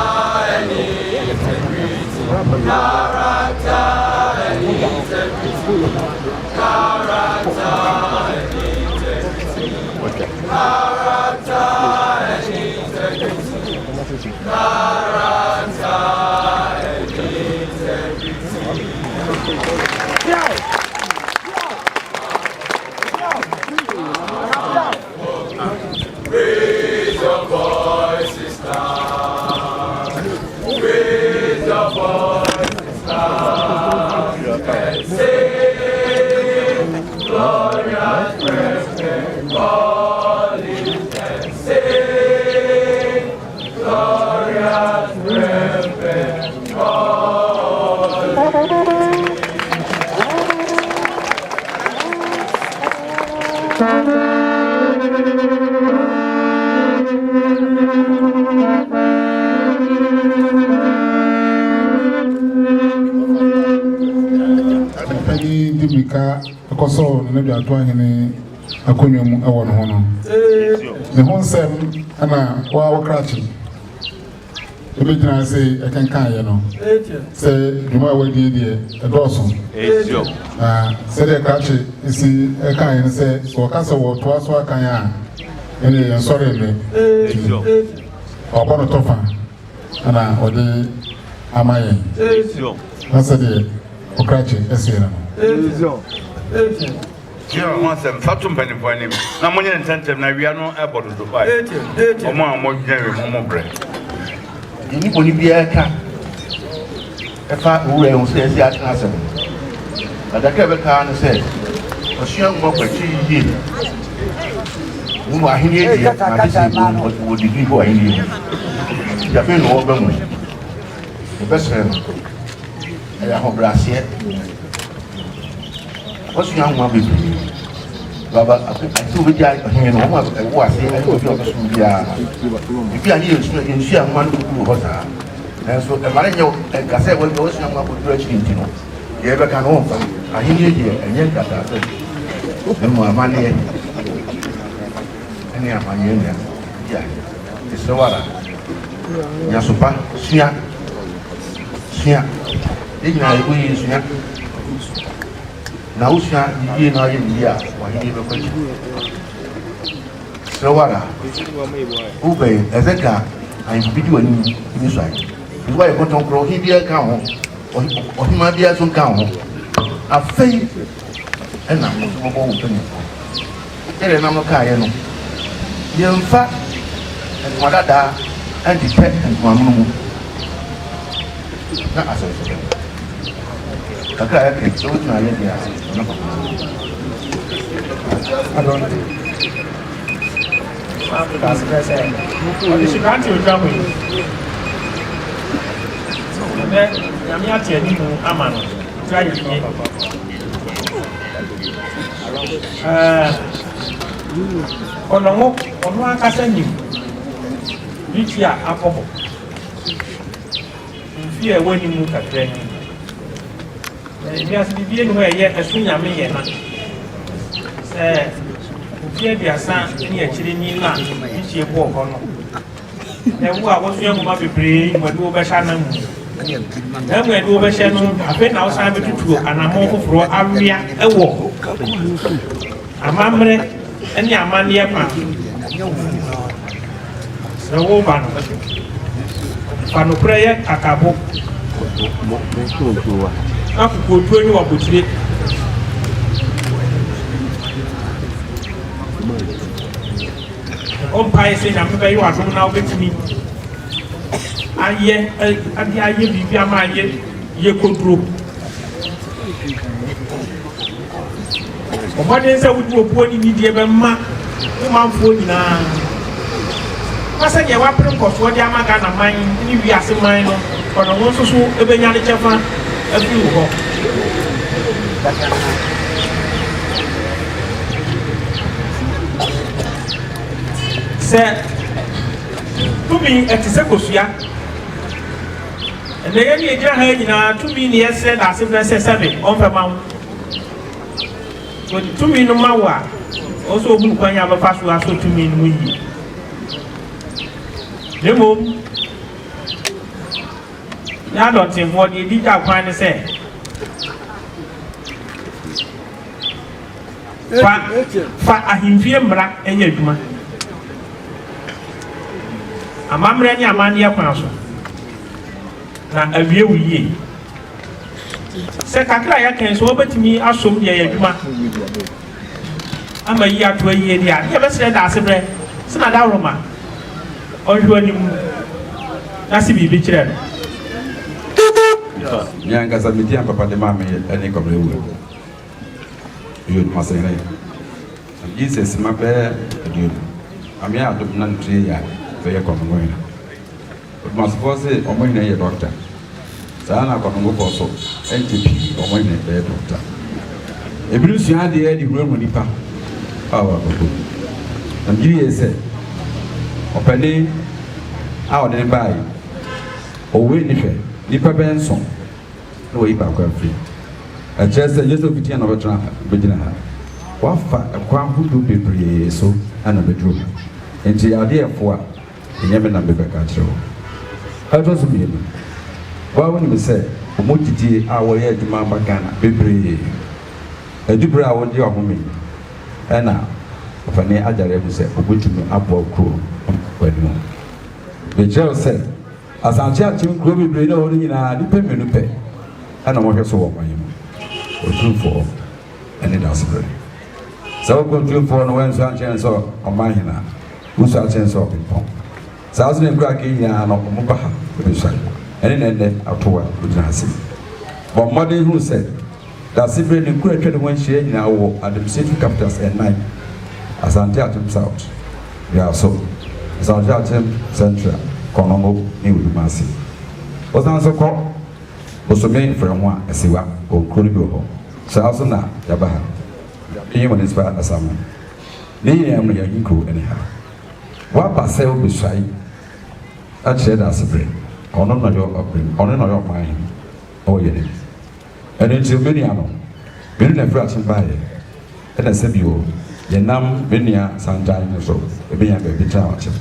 H: and integrity, character and integrity, character and integrity, character and integrity, character and integrity. Raise your voices now. Raise your voices now. And sing glorious Reverend Collins. And sing glorious Reverend Collins.
F: Panyin di mirika kɔsɔɔ Nana Duato ahene akonnwa mu wɔ ne ho no. Ne ho nsɛm ɛna waa wɔ krakye ebɛgyina ase ɛkenkaeɛ no sɛ dwuma a wadie deɛ ɛdɔɔso, na sɛdeɛ krakye si ɛkaeɛ no sɛ wɔka sɛ wɔtoa so akan a, ɛne yɛn sɔre nnɛ, nti wabɔ no tɔfa ɛna ɔde ama yɛn na sɛdeɛ ɔkrakye ɛseɛ no.
D: Kyerɛ ho asɛm fa to mpanimfoɔ anim na monyɛ ne ntɛntɛm na awia no ɛbɔ dodo. Ɔmo a ɔmo gyina wiem, ɔmo brɛ.
I: Yɛni bɔne biara ka ɛfa owura yi ho sɛ yɛsɛ atena asɛm no na dakra bɛka no sɛ ɔsua nwoma kɔ akyiri yie mu mu ahenni deɛ na ade sɛ wɔ degree wɔ ahenni mu, nti afei na wɔba mu. Yɛbɛsrɛ no, ɛyɛ ahobrɛaseɛ. Wasua nwoma bebree baba ase wobɛgya ɔhene no, wɔn a ɛwɔ ase ɛne obi a ɔbɛsom biara ebi a ne yɛnsua nwoma no kɔduru hɔ saa, nanso ɛma no nyɛ ɛnka sɛ wɔasua nwoma kɔduru akyiri, nti no deɛ yɛbɛka no, wɔmfa ahenni deɛ ɛnyɛ nkrataasɛm na mmom amanneɛ ne amanneɛ nua di ahe. Ɛsrɛ wo ara, nyasopa sua sua, yɛn nyinaa yɛkɔ yie sua, na wosua yie na ayɛ ne yie a, w'ahenni bɛkɔ akyi. Serɛ wo ara, wobɛn ɛsɛ ka ahemfo bi di w'anim ne suae. Nso woayɛ kɔntɔnkorɔ, ɔhene biara nka wo ho, ɔhemmaa biara nso nka wo ho. Afei na wo nso wobɛbɔ wo mpanimfoɔ. Sɛdeɛ nam no kaeɛ no, yɛmfa ntoma dadaa ntetɛ ntoma mono mu na asɛnsɛm kakra a yɛka sɛ wotumi ayɛ deɛ a ɔno papa.
J: Adɔnte. Ɔde hyekante otwa ho yi. Ɛnɛ Nyame ate anim ama no. Tira yɛ yie. Ɔno ɔno ankasa nim ne ti a akɔ hɔ. Mfe a ɛwɔ anim mu kakra ni. Na wiase biribi nni hɔ a ɛyɛ ɛso nyame yɛ na. Sɛ mfe 30 ne akyire ni na ne bɔɔ hɔ no, na wo a wɔsua nwoma bebree yi wɔde wo bɛhyɛ anan mu. Na mu ɛde wo bɛhyɛ no, afei na wosan bɛtutu anammɔn foforɔ awea wɔ amammerɛ ne amanneɛ kwan so. Sɛ woreba no, fa nokorɛ yɛ kakabo, na kokoɔduro ne w'abotire. Bɔ mpaeɛ sɛ Nyame bɛyɛ w'adom na wobɛtumi ayɛ ade ayɛ biribi ama ayɛ yɛ koduro. Bɔ mmɔden sɛ wode obuo ne nidie bɛma wo manfoɔ nyinaa. Na sɛdeɛ wapere nkɔsoɔ de ama Ghana man ne wiase man no, ɔno wo nso so bɛnya ne kyɛfa afiri wo hɔ. Sɛ tumi ɛte sɛ kosua. Ɛnɛ yɛn ne yɛgyina ha nyinaa tumi ne yɛsrɛ daase berɛ sɛ sɛbe ɔmfɛ ma wo. Wɔde tumi no ma wo a, ɔwɔ sɛ ohunu kwan a bɛfa so asɔ tumi no mu yie. Na mmom, yɛn adɔntenfoɔ deɛ ɛdi gya kwan ne sɛ, fa fa ahemfie mmara yɛ adwuma. Amammerɛ ne amanneɛ kwan so, na awie wo yie. Sɛ kakra a yɛaka yi sɛ wɔbɛtumi asom de ayɛ adwuma ama yi ato ayie deɛ a, ne yɛbɛsrɛ Daasebrɛ sɛ n'adaworoma ɔnhwɛ anim na se biribi kyerɛ no.
D: Me ankasa me din a papa de maa me ne Kwabena Awuah. Meyɛ Odumasehene. Na megye sɛ sima bɛyɛ 20. Nyame adom na ne tiri yɛ a, mɛyɛ Kɔnongo hene. Odumasefoɔ se wɔn hene yɛ dɔkta. Saa ara na Kɔnongofoɔ nso, ɛnkyɛ pii wɔn hene bɛyɛ dɔkta. Ebinom sua adeɛ de hurahura nnipa a wɔwɔ abrabɔ mu. Na megye die sɛ ɔpanin a ɔde no baeɛ yi, ɔwɔ ani hwɛ nnipa bɛyɛ nson na wayi baako afiri mu. Ɛkyerɛ sɛ ɛnyɛ sɛ ofitia na ɔbɛtena ha, ɔbɛgyina ha. Wafa ɛkwan ahodoɔ bebree so na ɔbɛduru ha. Enti adeɛ ɛfo a, ɛnyɛ me na mebɛka akyerɛ wo. Ɛtɔ so mmienu, wo ara wonim sɛ wɔn gyidie a wɔyɛ adwuma aba Ghana bebree. Ɛdu berɛ a wogye w'ahome yi, ɛna Ɔpanin Agyare ahu sɛ ɔbɛtumi aboa kuro no akɔ anim. Mekyerɛ wo sɛ Asante Akyem nkuro bebree no a ɛwɔ hɔ no nyinaa, nnipa mmienu pɛ na wɔhwɛ so wɔ ɔman yi mu, Otumfoɔ ne Dasebrɛ. Sɛ wokɔ Otumfoɔ no woansua ankyerɛ no sɛ ɔman hene a, wosua akyerɛ no sɛ ɔpempɔn. Saa nso na nkuro aka yi nyinaa no, wɔba ha bɛsua. Ɛne na ɛnnɛ ato a wogyina ha sei. Bɔ mmɔden hunu sɛ Dasebrɛ ne nkuro a atwa ne ho ahyia nyinaa wɔ administrative capitals nnan, Asante Akyem South, Wiaso, Asante Akyem Central, Konongo ne Odumase. Wosan nso kɔ Bosome Frɛho a, Asiwa, wɔ nkuro no bi wɔ hɔ. Saa nso na yɛaba ha, Dwaben Municipal Assembly. Ne nyinaa mu no, yɛn ahenkuro ne ha. Woaba sɛ wobɛsuae akyerɛ Dasebrɛ, ɔno na ɔyɛ ɔbrem, ɔno na ɔyɛ ɔman hene wɔ yɛn mu. Ɛno nti, me nuanom, me ne n'afurakyem baeɛ, ɛna sɛbio yɛnam me nua santan no so bɛnya baabi tena akyem.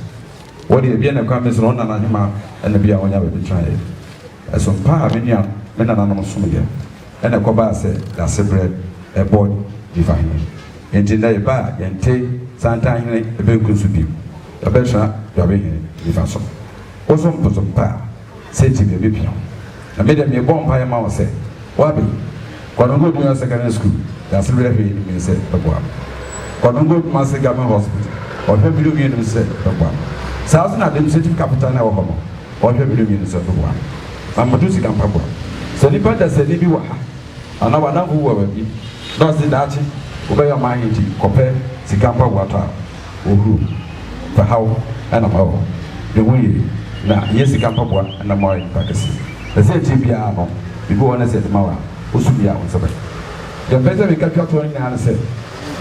D: Wɔ deɛ, bia na kwan bi so no, ɔno nana hema na bia ɔnya baabi tenaeɛ. Ɛsom pa a me nua, me nananom someeɛ, ɛna ɛkɔbaa sɛ Dasebrɛ bɔɔ Gyifa hene. Enti nnɛ yɛba a, yɛnte santan hene benkum so bio, yɛbɛtena Dwabe hene nifa so. Wosom bosom pa a. Sɛ nti mebɛpia wo. Na me deɛ mebɔ mpaeɛ ma wo sɛ, Wabe, Kwadongo Junior Secondary School, Dasebrɛ hwɛ anim yi sɛ bɛboa me. Kwadongo Kumasi Government Hospital, ɔhwɛ me mmienu sɛ bɛboa me. Saa nso na Administrative Capital no a ɛwɔ hɔ no, ɔhwɛ me mmienu sɛ bɛboa me. Na moto sika mpaboa. Sɛ nipa dasani bi wɔ ha, anaa w'adamfo bi wɔ baabi, na ɔse daakye wobɛyɛ ɔman he nti kɔpɛ sika mpaboa tɔ a, Ohuru, fa haw na ma wɔ ne ho yie, na nyɛ sika mpaboa na ma ɔayɛ nipa kɛse. Na sɛ akyire biara no, biribi wɔ hɔ na sɛ yɛde ma wo a, wo so wie a, wo nsa bɛka. Deɛ mepɛ sɛ meka twa toɔ no nyinaa ne sɛ,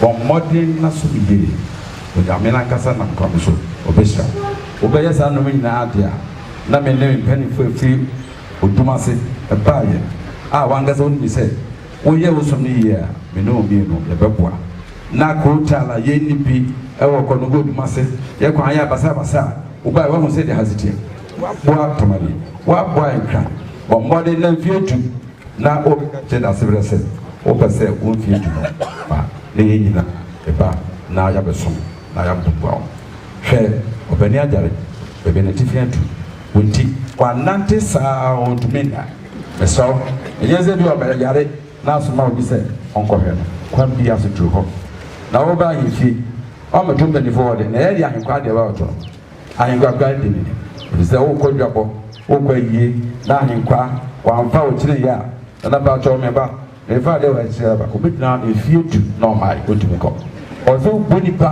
D: bɔ mmɔden na som yie. Onyame no ankasa nam kwan bi so, ɔbɛhyira wo. Wobɛyɛ saa nnoɔma nyinaa deɛ a, na me ne me mpanimfoɔ a ɛfiri Odum ase baeɛ a w'ankasa wonim sɛ woyɛ wo som no yie a, me ne wo mmienu yɛbɛboa. Na Kotal a yɛnni bi wɔ Kɔnɔgo Dumase yɛ kwan yɛ basabasa a, wobae woahu sɛdeɛ ha si teɛ. Woaboa Tamale, woaboa Nkran, bɔ mmɔden na mfeɛ du na wobɛka kyerɛ Dasebrɛ sɛ wopɛ sɛ wo mfeɛ du no ba na yɛn nyinaa yɛba na yɛabɛsom na yɛaboa wo. Hwɛ, ɔpanin agyare, baabi a n'atifi atu, wo nti wanante saa ara ɔntumi nna. Mesrɛ wo, ɛnyɛ sɛ bi a ɔbɛyare na asoma obi sɛ ɔnkɔhwɛ no. Kwan biara so duru hɔ na woba ahemfie, woammɛto mpanimfoɔ hɔ de, na ɛyɛ deɛ ahenkwaa deɛ woabɛto no. Ahenkwaa koraa de menim, ɛfiri sɛ wokɔ dwabɔ, wokɔ ayie, na ahenkwaa wamfa wo kyeneeɛ a, Nana paatwɔ me ba, mefa adeɛ wɔ akyire aba, ɔbɛgyina hɔ mfeɛ du na ɔmmae, ɔntumi nkɔ. Ɔsɛ wobɔ nipa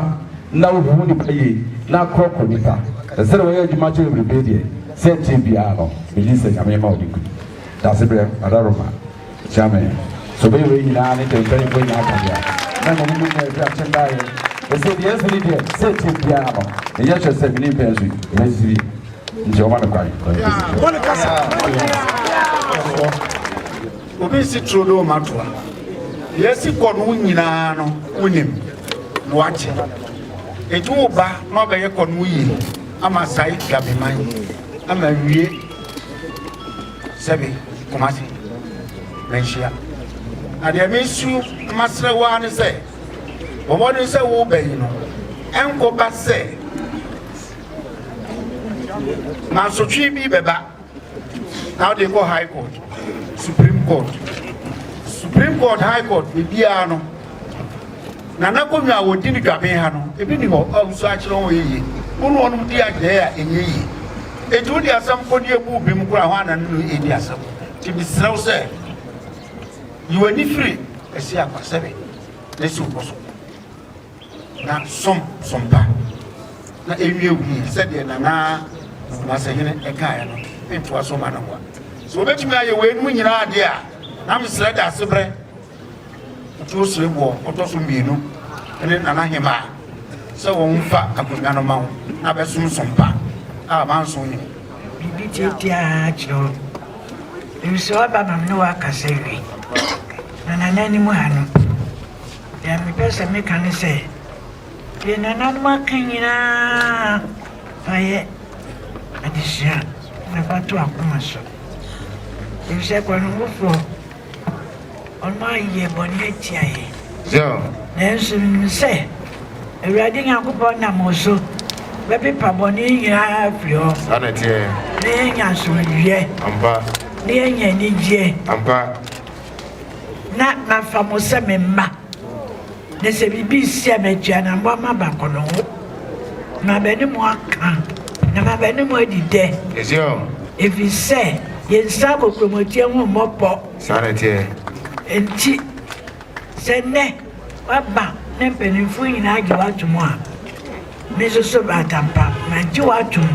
D: na wohu nipa yie na akorɔkorɔ nipa, na sɛdeɛ wɔyɛ adwuma kyɛ bebrebe deɛ, sɛ ɛteɛ biara no, megye di sɛ Nyame ma wode nkunim. Dasebrɛ, Adaworoma. Kyia me. Sɛ ɔbɛyɛ wei nyinaa ne deɛ mpanimfoɔ nyinaa ka deɛ a, na mmom mo nyinaa ɛfiri akyem baeɛ. Ɛsɛ deɛ asi ne deɛ, sɛ ɛteɛ biara no, meyɛ sure sɛ me ne mpɛn so yi, ɛbɛsisi bi. Nti ɔma me kwan na mede si so.
K: Obi nsi turo do ma toa. Deɛ asi kɔ no nyinaa no wonim na wate. Enti wo ba na ɔbɛyɛ kɔ no yie ama sae dwabeman ama wie. Sɛbe, Kumasi, manhyia. Na deɛ mesu na masrɛ wo ara ne sɛ, bɔ mmɔden sɛ woreba yi no, ɛnkɔba sɛ mansotwe bi bɛba na wode kɔ High Court, Supreme Court, Supreme Court, High Court, biribiara no. Na n'akonnwa a wɔdi no dwaben ha no, ebi nni hɔ a wusu akyerɛ wɔn yiye. Wo ne wɔn di adɛɛ a ɛnyɛ yie. Enti wode asɛm kɔdi abu bem koraa, hwan na ne no redi asɛm? Enti mesrɛ wo sɛ, yi w'ani firi Asiakwasɛbe ne si wo bo so, na som som pa, na ɛnwie wo yie sɛdeɛ Nana Kumasehene kaeɛ no, ntoa so mma no mmoa. Sɛ wɔbɛtumi ayɛ weinom nyinaa deɛ a, na mesrɛ Daasebrɛ. Ɔtoo Sereboɔ ɔtɔ so mmienu ne Nana Hemaa sɛ wɔmfa akonnwa no ma wo na bɛsom som pa a manso nnim.
L: Biribi tiatia ara kyerɛ wo, efisɛ woaba ma me ne wo akasa awie. Na Nana anim ha no, deɛ mepɛ sɛ meka ne sɛ, deɛ nananom aka nyinaa fa yɛ adesua na fa to akoma so. Efisɛ Kwanhofoɔ Ɔno ayɛ bɔne atia yɛn. Nanso menim sɛ Awurade Nyankopɔn nam wo so bɛpepa bɔne nyinaa afiri hɔ. Na yɛanya asomdwoeɛ. Na yɛanya anigyeɛ. Na mafa mo sɛ me mma. Na sɛ biribi resi a, matu anammɔn maba Kɔnɔngo, na maba ne mo aka, na maba ne mo adi dɛ. Ɛfiri sɛ yɛn nsa kokuromɔteɛ ho mmɔ pɔ. Enti sɛ nnɛ woaba na mpanimfoɔ nyinaa gye wo ato mu a, me nso so Batampa, magye wo atom.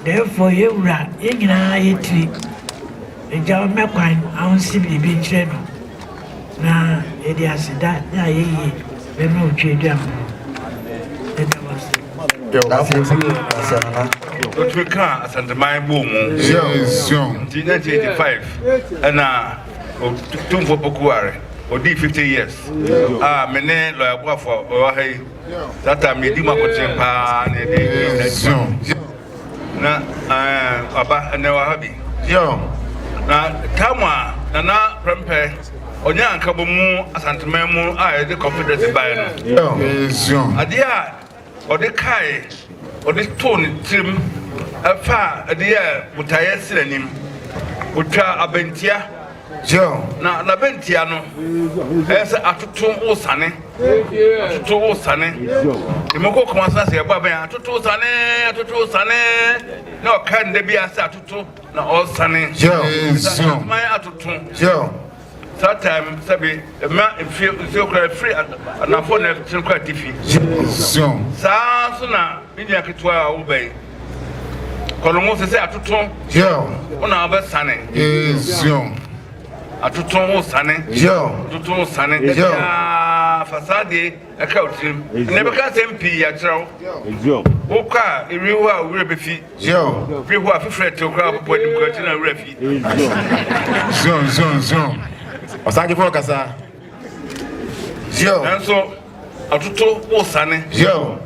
L: Therefore yɛ wura yɛ nyinaa yɛ tiri agya ɔmɛ kwan ahonsi biribi nkyerɛ no na yɛde aseda ne ayɛyie bɛma otwa aduan ho yɛda wo ase.
M: Otumi kaa Asanteman bɔɔ mu. Nti 1985 ɛna Otumfoɔ Poku ware. Odii 50 years a me ne Lɔya Boafo a ɔwɔ ha yi That time yɛdi mu akɔkyerɛ paa na yɛde adwuma na aba ɛnɛ wɔ ha bi na tam a nana prɛmpɛ ɔnyɛ ankabɔ mu asanteman mu a yɛde confederacy baeɛ no adeɛ a ɔde kae, ɔde too ne tirim, ɛfaa ɛde yɛɛ botaeɛ si n'anim. Ɔtwaa abɛntia, na n'abɛntia no ɛyɛ sɛ atoto wosane, atoto wosane. Mmɔkɔ kɔn ase sɛ ɛbɔ abɛn atoto wosane, atoto wosane, na ɔka nda bi ase atoto na ɔsane. Sɛ atoto. Saa time sɛbi ɛma mfie nsuo koraa ɛfiri anafoɔ na ɛkyerɛ kɔ atifi. Saa nso na me nua ketewa a woba yi kɔnɔmo sɛ sɛ atoto wo na wobɛsane atoto wo sane atoto wo sane dabiaa fa saa deɛ ɛka wo tirim na ɛbɛka asɛm pii akyerɛ wo wokɔ a ɛwie hɔ a wo werɛ bɛfi Bi hɔ a fifiri ɛtew koraa bɔbɔ anim koraa gyina wura fi.
F: Zion zion zion.
I: Ɔsagyefo ɔkasa. Zion.
M: Nanso atoto wosane.
I: Zion.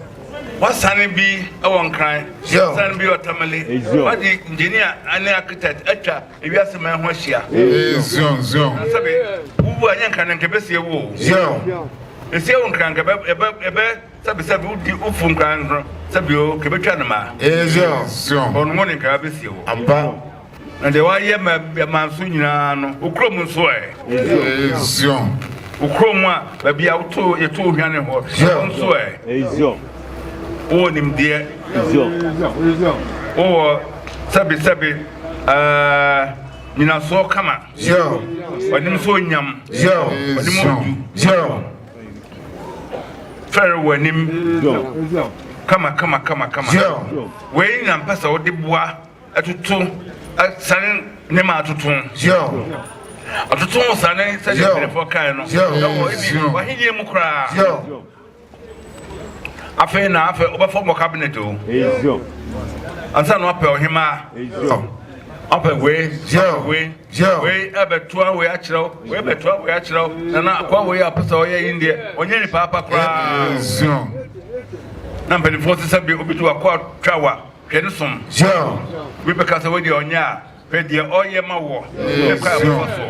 M: Wasane bi wɔ Nkran.
I: Zion.
M: Wasane bi wɔ Tamale. Wadi engineer ne architect atwa ewiase man ho ahyia.
F: Zion zion.
M: Na sɛbe wuwu a nyɛ Nkran na nka ɛbɛsie wo o.
I: Zion.
M: Esie wo Nkran nka ɛbɛ ɛbɛ ɛbɛ. Sɛbi sɛbi wo di wo fun kran no sɛbi o kebe twa no ma.
I: Ezion.
M: Ɔno mo ne nkra bɛsie wo.
I: Ampa.
M: Na deɛ wayɛ ma ma nso nyinaa no wo kurom nso ɛ.
F: Ezion.
M: Wo kurom a baabi a woto yɛto wo hwane hɔ ɛhɔ nso ɛ.
N: Ezion.
M: Wowɔ nimdeɛ.
N: Ezion.
M: Wowɔ sɛbi sɛbi ɛɛ nyinasoɔ kama.
I: Zion.
M: W'anim nso onyam.
I: Zion.
M: W'anim odu.
I: Zion.
M: Fɛre wɔ anim kama kama kama kama. Wei na mpɛ sɛ wode boa ɛtoto sane nneɛma atoto. Atoto sane sɛdeɛ mpanimfoɔ kae no ɛwɔ ebi w'ahenni mu koraa. Afei na afei wobɛfɔ mɔ cabinet o. Ansa na wapɛ ɔhemaa. Ɔpɛ wei, ɔpɛ wei, wei ɛbɛtoa wei akyerɛ wo, wei bɛtoa wei akyerɛ wo. Nana akoa wei a ɔpɛ sɛ ɔyɛ yi deɛ, ɔnyɛ nipa apa koraa. Na mpanimfoɔ sɛ sɛ bi obi de wakoa twa wa, hwɛ ne som. Obi bɛka sɛ wei deɛ ɔnyɛ a, hwɛ deɛ ɔyɛ ma wɔ, ne kwan a wɔfa so.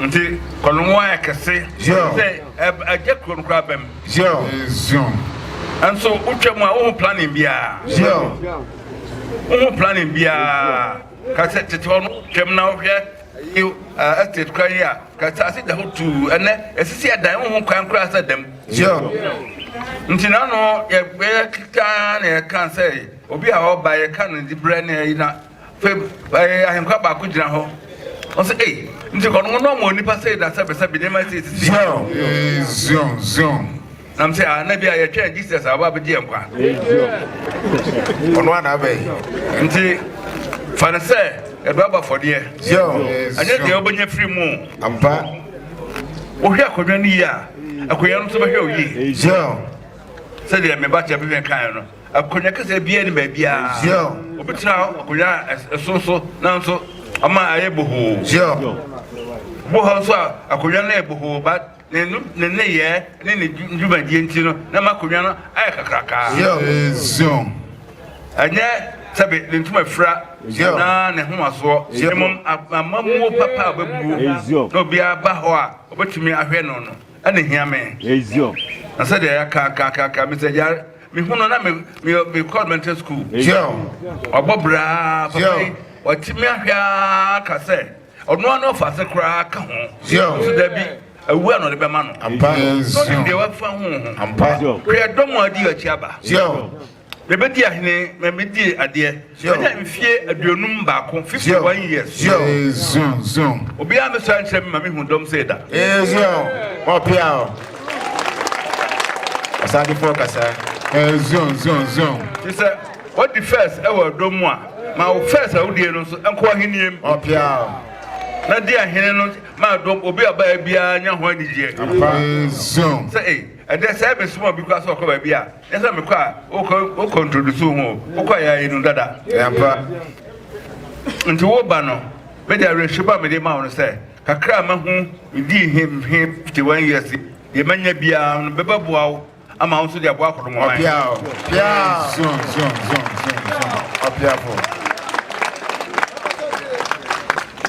M: Nti kɔnɔngo ayɛ kɛse sɛ ɛgya kuro no koraa bɛm. Nso wotwa mu a wohu planning biara. Wohu planning biara. Ka sɛ tete hɔ no twam na wohwɛ yi estate kora yi a ka sɛ ase da hɔ tuu ɛnɛ esisi ɛdan wohu kwan koraa sɛ dɛm. Nti na no yɛbɛyɛ kekaa na yɛka sɛ obi a ɔba yɛka no dibrɛ ne ayi na Afei ɛɛ ahenkwa baako gyina hɔ. Ɔsɛ ei nti kɔ no no ɔmo nipa sɛ na sɛbɛ sɛbɛ nneɛma sɛ sisi.
F: Zion zion zion.
M: Nam sɛ ah na bi a yɛtwɛn Jesus a ɔba abɛgye yɛn nkwa.
I: Ɔno ana abɛn.
M: Nti fa no sɛ yɛde aba afɔdeɛ.
I: Zion.
M: Ɛnyɛ deɛ wobɛnya firi mu.
I: Ampa.
M: Wohwɛ akonnwa no yie a akonnwa no nso bɛhwɛ wo yie.
I: Zion.
M: Sɛdeɛ me ba kyɛ bɛhwɛ kaeɛ no. Akonnwa kɛseɛ biara ni baabiara. Obi tena akonnwa a ɛso so nanso ɔma ayɛ bohoo. Bo hɔ nso a akonnwa no yɛ bohoo ba ne ne nneyɛɛ ne ne dwumadie nti no na ma akonnwa no ayɛ kakrakaa. Ɛnyɛ sɛbe ne ntoma fira na ne homasoɔ mmom amammuo papa a ɔbɛbuo na obiara ba hɔ a ɔbɛtumi ahwɛ no no ɛna hia me. Na sɛdeɛ yɛaka aka aka aka mesɛ yare Me hu no na me me me kɔ elementary school. Ɔbɔ braa papa yi ɔtumi ahwɛ ara ka sɛ ɔno ano ɔfa ase koraa ka ho. Nso dabi awu a na ɔde bɛma no. Na ɔnim deɛ wafa ho ho. Hwɛ dɔm a adi akyi aba. Mebɛdi ahene na medi adeɛ. Manya mfie 51, 51 years. Obiara mmɛsua nkyerɛ me ma mehu dɔm sei da.
I: Ɔpia o. Ɔsadefoɔ kasa.
M: Nti sɛ wadi first ɛwɔ ɛdɔm mu a, ma wo first a wodie no nso nkɔ ahennie mu.
I: Ɔpia o.
M: Na di ahene no ma dɔm obi a ɔbaeɛ biara nya ho anigyeɛ. Sɛ ei, ɛdɛ sɛ mesoma obi koraa sɛ ɔkɔ baabi a, Nyɛ sɛ mekɔ a wokɔ wokɔ introduce wo ho o, wokɔ a yɛayɛ no dada.
I: Ampa.
M: Nti wo ba no, me de awerɛhyɛmu a mede ma wo no sɛ, kakra a mahu medii he he 51 years yi, deɛ manya biara no bɛbɛboa wo ama wo nso de aboa akɔdɔmɔman.
I: Ɔpia o. Pia.
F: Zion, Zion, Zion, Zion, Zion.
I: Ɔpiafo.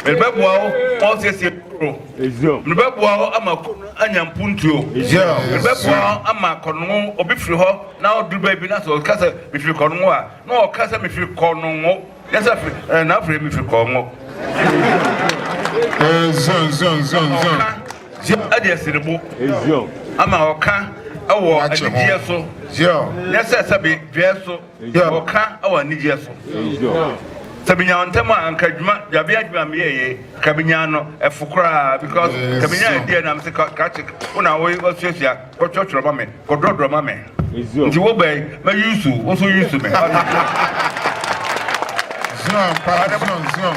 M: Mede bɛboa wo ma woasiesie kuro. Mede bɛboa wo ama kuro no anya mpuntuo. Mede bɛboa wo ama Kɔnongo, obi firi hɔ na ɔduru baabi na sɛ ɔka sɛ mefiri Kɔnongo a, na ɔka sɛ mefiri Kɔnongo. Nyɛ sɛ firi, ɛɛ na afei mefiri Kɔnongo. Ɔka ɛde asi ne bo ama ɔka ɛwɔ anigyeɛ so. Nyɛ sɛ sɛbe dwɛɛ so. Ɔka wɔ anigyeɛ so. Sɛ menya wo ntɛm a anka adwuma dwabea adwuma a meyɛɛ yei ka menya no ɛfo koraa because ka menya ɛdeɛ na mese krakye wo na woasuasua kɔtwerɛtwerɛ ma me kɔdrɔdrɔ ma me nti wo bɛn mɛ yusu wo nso yusu me.
F: Zion pa Zion Zion.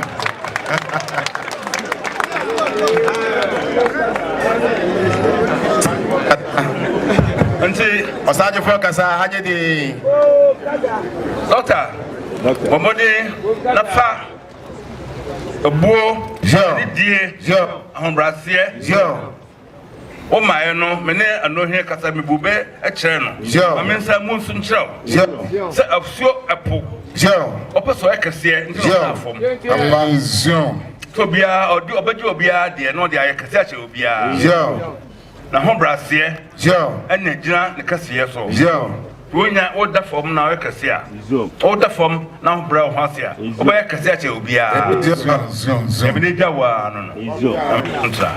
M: Nti.
I: Ɔsagyefo kasa ha nye dee.
M: Dɔkta, bɔ mmɔden na fa ebuo, anidie, ahobrɛaseɛ. Wo maeɛ no, me ne Anohene kasa, mebu bɛ kyerɛ no. Ma me nsa mu nso nkyerɛ wo sɛ asuo ɛpo. Ɔpɛ sɛ ɔyɛ kɛseɛ nti na ɔda fam. Sɛ obiara ɔde ɔbɛgye obiara deɛ na ɔde ayɛ kɛseɛ akyɛ obiara. N'ahobrɛaseɛ na ɛgyina ne kɛseyɛ so. Wonya woda fam na woyɛ kɛse a, woda fam na wobrɛ wo ho ase a, wobɛyɛ kɛse akyɛ obiara. Nyame no agya wo ara no no, na ntra.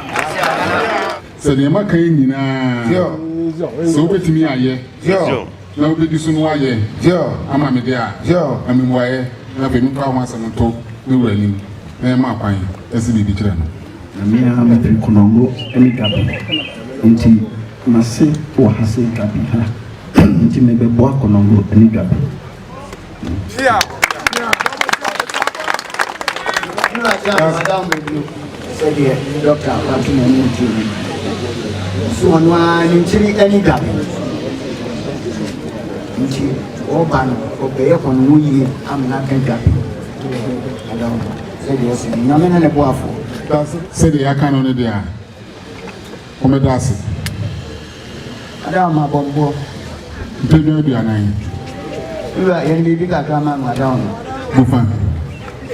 F: Sɛ deɛ maka yi nyinaa, sɛ wobɛtumi ayɛ, na wobɛdi so na woayɛ ama me deɛ a, ma me mmuaeɛ, na afei memfa ho asɛm nto me wura anim, na yɛmma kwan nsi biribi kyerɛ no.
N: Na me ara mefiri Konongo ne Dwaben nti m'ase wɔ ha sei Dwaben ha nti mebɛboa Konongo ne Dwaben.
E: Sɛdeɛ dɔkta wato n'anim tuo no so ɔno ara ne nkyiri ne Dwaben nti ɔba no ɔbɛyɛ Konongo yie amena ka Dwaben. Sɛdeɛ ɔse no, Nyame ne ne boafoɔ.
F: Sɛdeɛ yɛaka no no deɛ a, wɔmmɛda ase.
E: Adaoma bɔ mboɔ.
F: Mpɛdwa 40.
E: Me wura, yɛne biribi kakra ma no, Adaoma.
F: Bofa.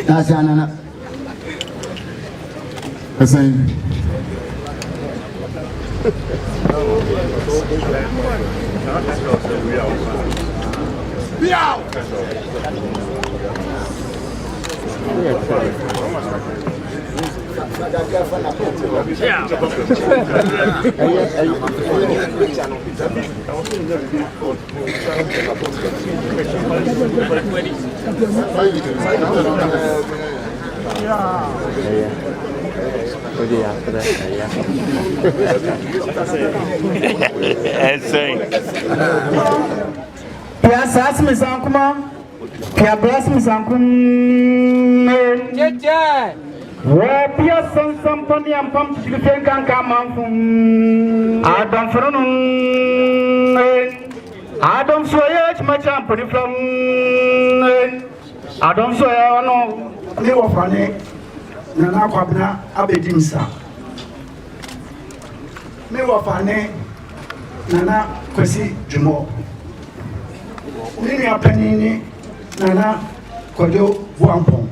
E: Naase anana.
F: Ɛsɛn.
C: Pia saas mi sankuma, pia blas mi sankum. Wɔ pia sansam pa ni ampam chichiri fen kan ka manfum. Adɔm funu Adɔm soye chimacha mpani flam. Adɔm soye ɔno.
E: Ne wɔfa ne Nana Kwabena abɛdi nsa. Me wɔfa ne Nana Kwasi Dwumɔ. Me nua panin ne Nana Kwadwo Boampɔn.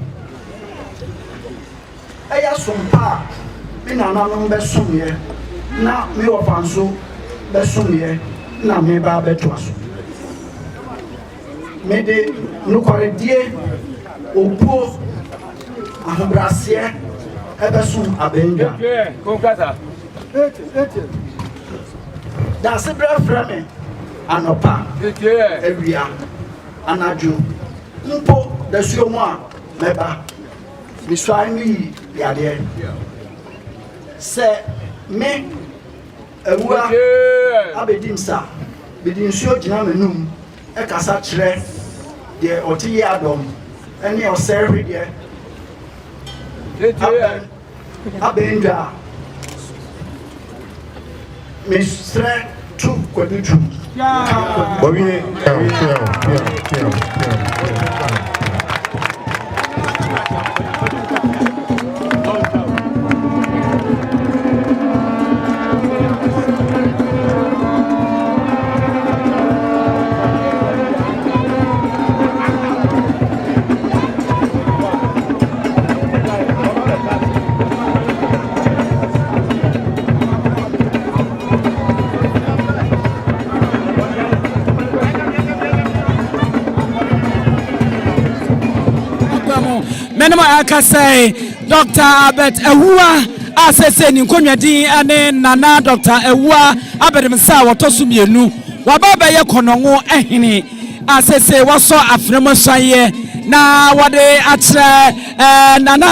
E: Ɛyɛ som pa a me nananom bɛsomyɛ na me wɔfa nso bɛsomyɛ na meba abɛtoa so. Mede nokwaredie, obuo, ahobrɛaseɛ ɛbɛsom abɛndwa. Daasebrɛ frɛ me anɔpa, awia, anadwo, mpo dasuo mu a mɛba. Mesuae meyi yadeɛ. Sɛ me awua abɛdi nsa, mede nsuo gyina m'anum kasa kyerɛ deɛ ɔte yiadɔm ne ɔsɛe hwedeɛ abɛn abɛndwa a, mesrɛ tu kwadu twum.
F: Wɔwie. Piaw, piaw, piaw, piaw, piaw.
A: mo ɛkasa yi, Dr. Albert Awuah a seesei ne nkonnwa din ne Nana Dr. Awuah Abedemsa a wɔtɔ so mmienu, waba abɛyɛ Kɔnɔngo hene a seesei wasɔ afena mu asuaeɛ na wɔde akyerɛ eh, Nana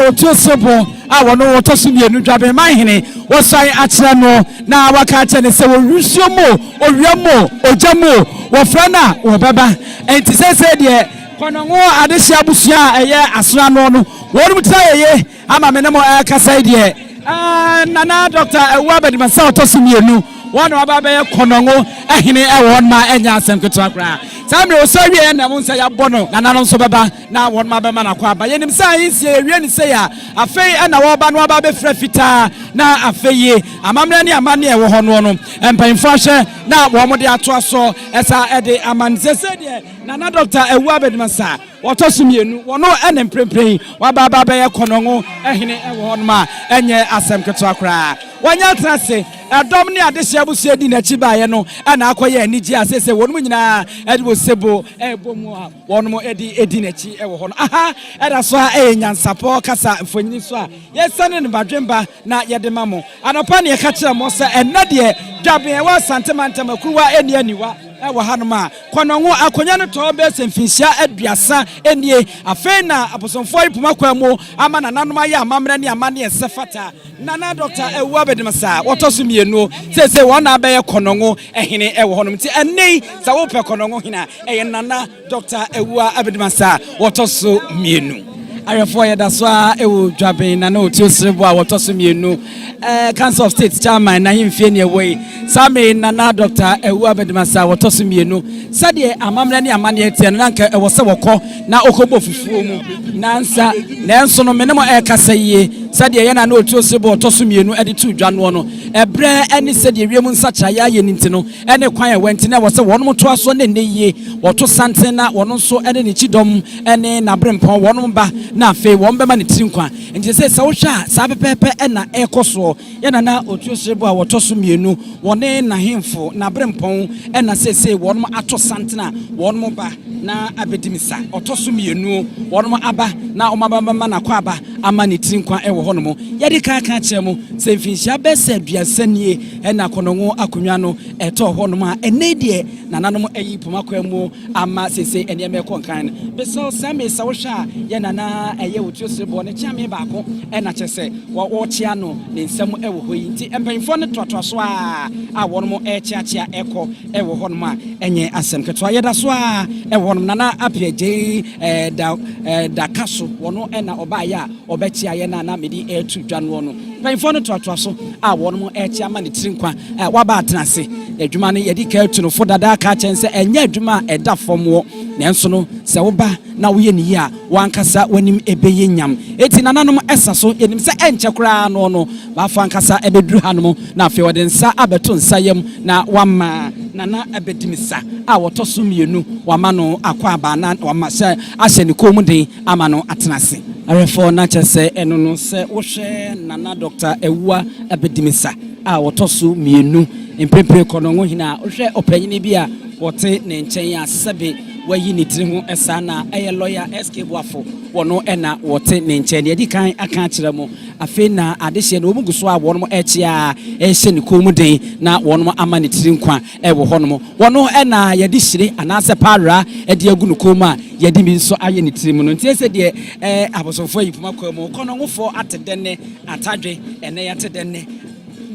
A: Otuo Serebo a wɔno wɔtɔ so mmienu Dwabenman hene wɔsuan akyerɛ no na waka akyerɛ no sɛ wɔ nsuo mu owia mu ogya mu wɔfrɛ no a wɔbɛba. Enti seesei deɛ Kɔnɔngo adehye abusua a ɛyɛ asono ano no, wɔnom tiri ayɛ ye ama me ne mo ɛrekasa yi deɛ, eh, Nana Dɔkta Awuah Abadimasa a ɔtɔ so mmienu, wɔn na wɔaba abɛyɛ Kɔnɔngo hene ɛwɔ hɔ nom a ɛnyɛ asɛm ketewa koraa. Saa mmerɛ ɔsɔ awieɛ na mo nsa yɛabɔ no, Nana no nso bɛba na wɔnom abɛma no akwaaba. Yɛnim sɛ ahensie yɛwie no sei a, afei ɛna wɔreba na wɔaba abɛfira fitaa na afei yi amammerɛ ne amanneɛ ɛwɔ hɔ noɔ no, mpanyinfoɔ ahwɛ na wɔn de atoa so ɛsa ɛde ama no. Seesei deɛ Nana Dɔkta Awuah Abedimasa, wɔtɔ so mmienu, wɔno ne mprempren waba aba abɛyɛ Kɔnɔngo hene wɔ hɔnom a ɛnyɛ asɛm ketewa koraa. Wanya atena ase, ɛdɔm ne adehyeɛ abusua dii n'akyi baeɛ no na akɔyɛ anigyeɛ a seesei wɔnom nyinaa de osebo rebɔ mu a wɔnom de di n'akyi wɔ hɔ no. Aha ɛda so ara yɛ nyansapɔ kasa mfonini so a yɛsiane no badwemba na yɛde ma mo. Anɔpa na yɛka kyerɛɛ mo sɛ ɛnnɛ deɛ dwaben a ɛwɔ Asante mantam akuruwa nni aniwa wɔ hanom a Kɔnɔngo akonnwa no tɔɔ bɛyɛ sɛ mfinhyia 30 nie. Afei na abosomfoɔ repoma kwan mu ama nananom ayɛ amammerɛ ne amanneɛ sɛ fata. Nana Dɔkta Awuah Abedimasa wɔtɔ so mmienu seesei wɔn na abɛyɛ Kɔnɔngo hene wɔ hɔnom. Nti ɛnnɛ yi sɛ wopɛ Kɔnɔngo hene a ɛyɛ Nana Dɔkta Awuah Abedimasa a wɔtɔ so mmienu. Awɛfoɔ yɛda so ara wɔ Dwaben Nana Otuo Serebo a wɔtɔ so mmienu, Council of State Chairman n'ahemfie ne ɛwɔ yi. Saa mmerɛ yi Nana Dɔkta Awuah Abedimasa a wɔtɔ so mmienu, sɛdeɛ amammerɛ ne amanneɛ teɛ no na anka ɛwɔ sɛ wɔkɔ na ɔkɔbɔ fufuo mu nansa, nanso no me ne mo ɛrekasa yie, sɛdeɛ yɛn Nana Otuo Serebo a ɔtɔ so mmienu de too dwa noɔ no, ɛberɛ ne sɛdeɛ wiem nsakyeraeɛ ayɛ no nti no, ne kwan a ɛwɔ nti na ɛwɔ sɛ wɔnom toa so ne nnɛ yie wɔto santen na wɔno nso ne ne kyidɔm ne n'aberempɔn wɔnom ba na afei wɔn bɛma ne tiri nkwa. Nti sɛ sɛ wohwɛ a saa pɛpɛɛpɛ na ɛrekɔ soɔ. Yɛn nana Otuo Serebo a wɔtɔ so mmienu wɔne n'ahemfo n'aberempɔn na seesei wɔnom ato santen a wɔnom ba na abɛdi misa. Ɔtɔ so mmienu wɔnom aba na wɔn aba bɛma n'akwaaba ama ne tiri nkwa wɔ hɔnom. Yɛde kan aka akyerɛ mo sɛ mfinhyia bɛyɛ sɛ 30 nie na Konongo akonnwa no ɛtɔɔ hɔnom a ɛnnɛ yi deɛ nananom ayi poma kwan mu ama seesei nneɛma ɛkɔ nkan no. Mesrɛ wo saa mei sɛ wohwɛ a yɛ nana ɛyɛ Otuo Sereboɔ ne kyeame baako na kyerɛ sɛ wɔrekyea no ne nsam wɔ hɔ yi nti mpanyinfoɔ no toatoa so ara a wɔnom ɛrekyeakyea ɛkɔ wɔ hɔnom a ɛnyɛ asɛm ketewa. Yɛda so ara wɔ hɔnom. Nana Appiah Gyei da da ka so wɔno na ɔbaeɛ a ɔbɛkyea yɛn a na mede reto dwa noɔ no. Mpanyinfoɔ no toatoa so a wɔnom rekyea ma ne tiri nkwa a waba atena ase. Adwuma no yɛde ka atu no fo dada ka kyɛn sɛ ɛnyɛ adwuma a ɛda fam wɔ nanso no sɛ woba na woyɛ no yie a w'ankasa w'anim ɛbɛyɛ nyam. Enti nananom ɛsa so yɛnim sɛ ɛnkyɛ koraa noɔ no Bafo ankasa bɛduru hanom na afei ɔde nsa abɛto nsa yam na wama Nana Abedimisa a ɔtɔ so mmienu, wama no akwaaba na wama hyɛ ahyɛ ne kɔn mu den ama no atena ase. Awɛfoɔ, na kyerɛ sɛ ɛno no sɛ wohwɛ Nana Dɔkta Awuah Abedimisa a ɔtɔ so mmienu mprempren Kɔnɔngo hene a, wohwɛ ɔpanyini bi a wɔte ne nkyɛn a sɛbe wayi ne tiri ho saa na ɛyɛ Lɔya SK Boafo, wɔno na wɔte ne nkyɛn. Deɛ adi kan aka akyerɛ mo Afei na adehyeɛ no wɔn gu so a wɔnom rekyea rehyɛ ne kɔn mu den na wɔnom ama ne tiri nkwa wɔ hɔnom. Wɔno na yɛde hyire anaasɛ paara de agu ne kɔn mu a yɛde bi nso ayɛ ne tiri mu no. Nti ɛsɛ deɛ abosomfoɔ ayi poma kwan mu kɔnɔngofoɔ ate dɛnɛ atadwe ɛnɛ yɛate dɛnɛ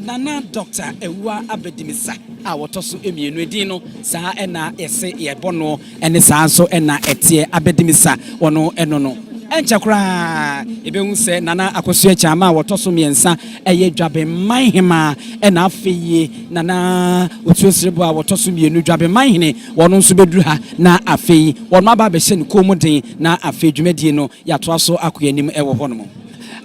A: Nana Dɔkta Awuah Abedimisa a wɔtɔ so mmienu edin no saa na yɛse yɛbɔ noɔ. Ɛne saa nso na ɛteɛ abɛdimisa wɔn ɛno no. Ɛnkyɛ koraa yɛbɛhu sɛ Nana Akosua Kyeama a wɔtɔ so mmiɛnsa yɛ Dwabenman Hemaa ɛna afei yie Nana Otuo Serebo a wɔtɔ so mmienu Dwabenman Hene wɔn nso bɛduru ha na afei wɔn aba abɛhyɛ ne kɔn mu den na afei dwumadie no yɛatoa so akɔ yɛn anim wɔ hɔnom.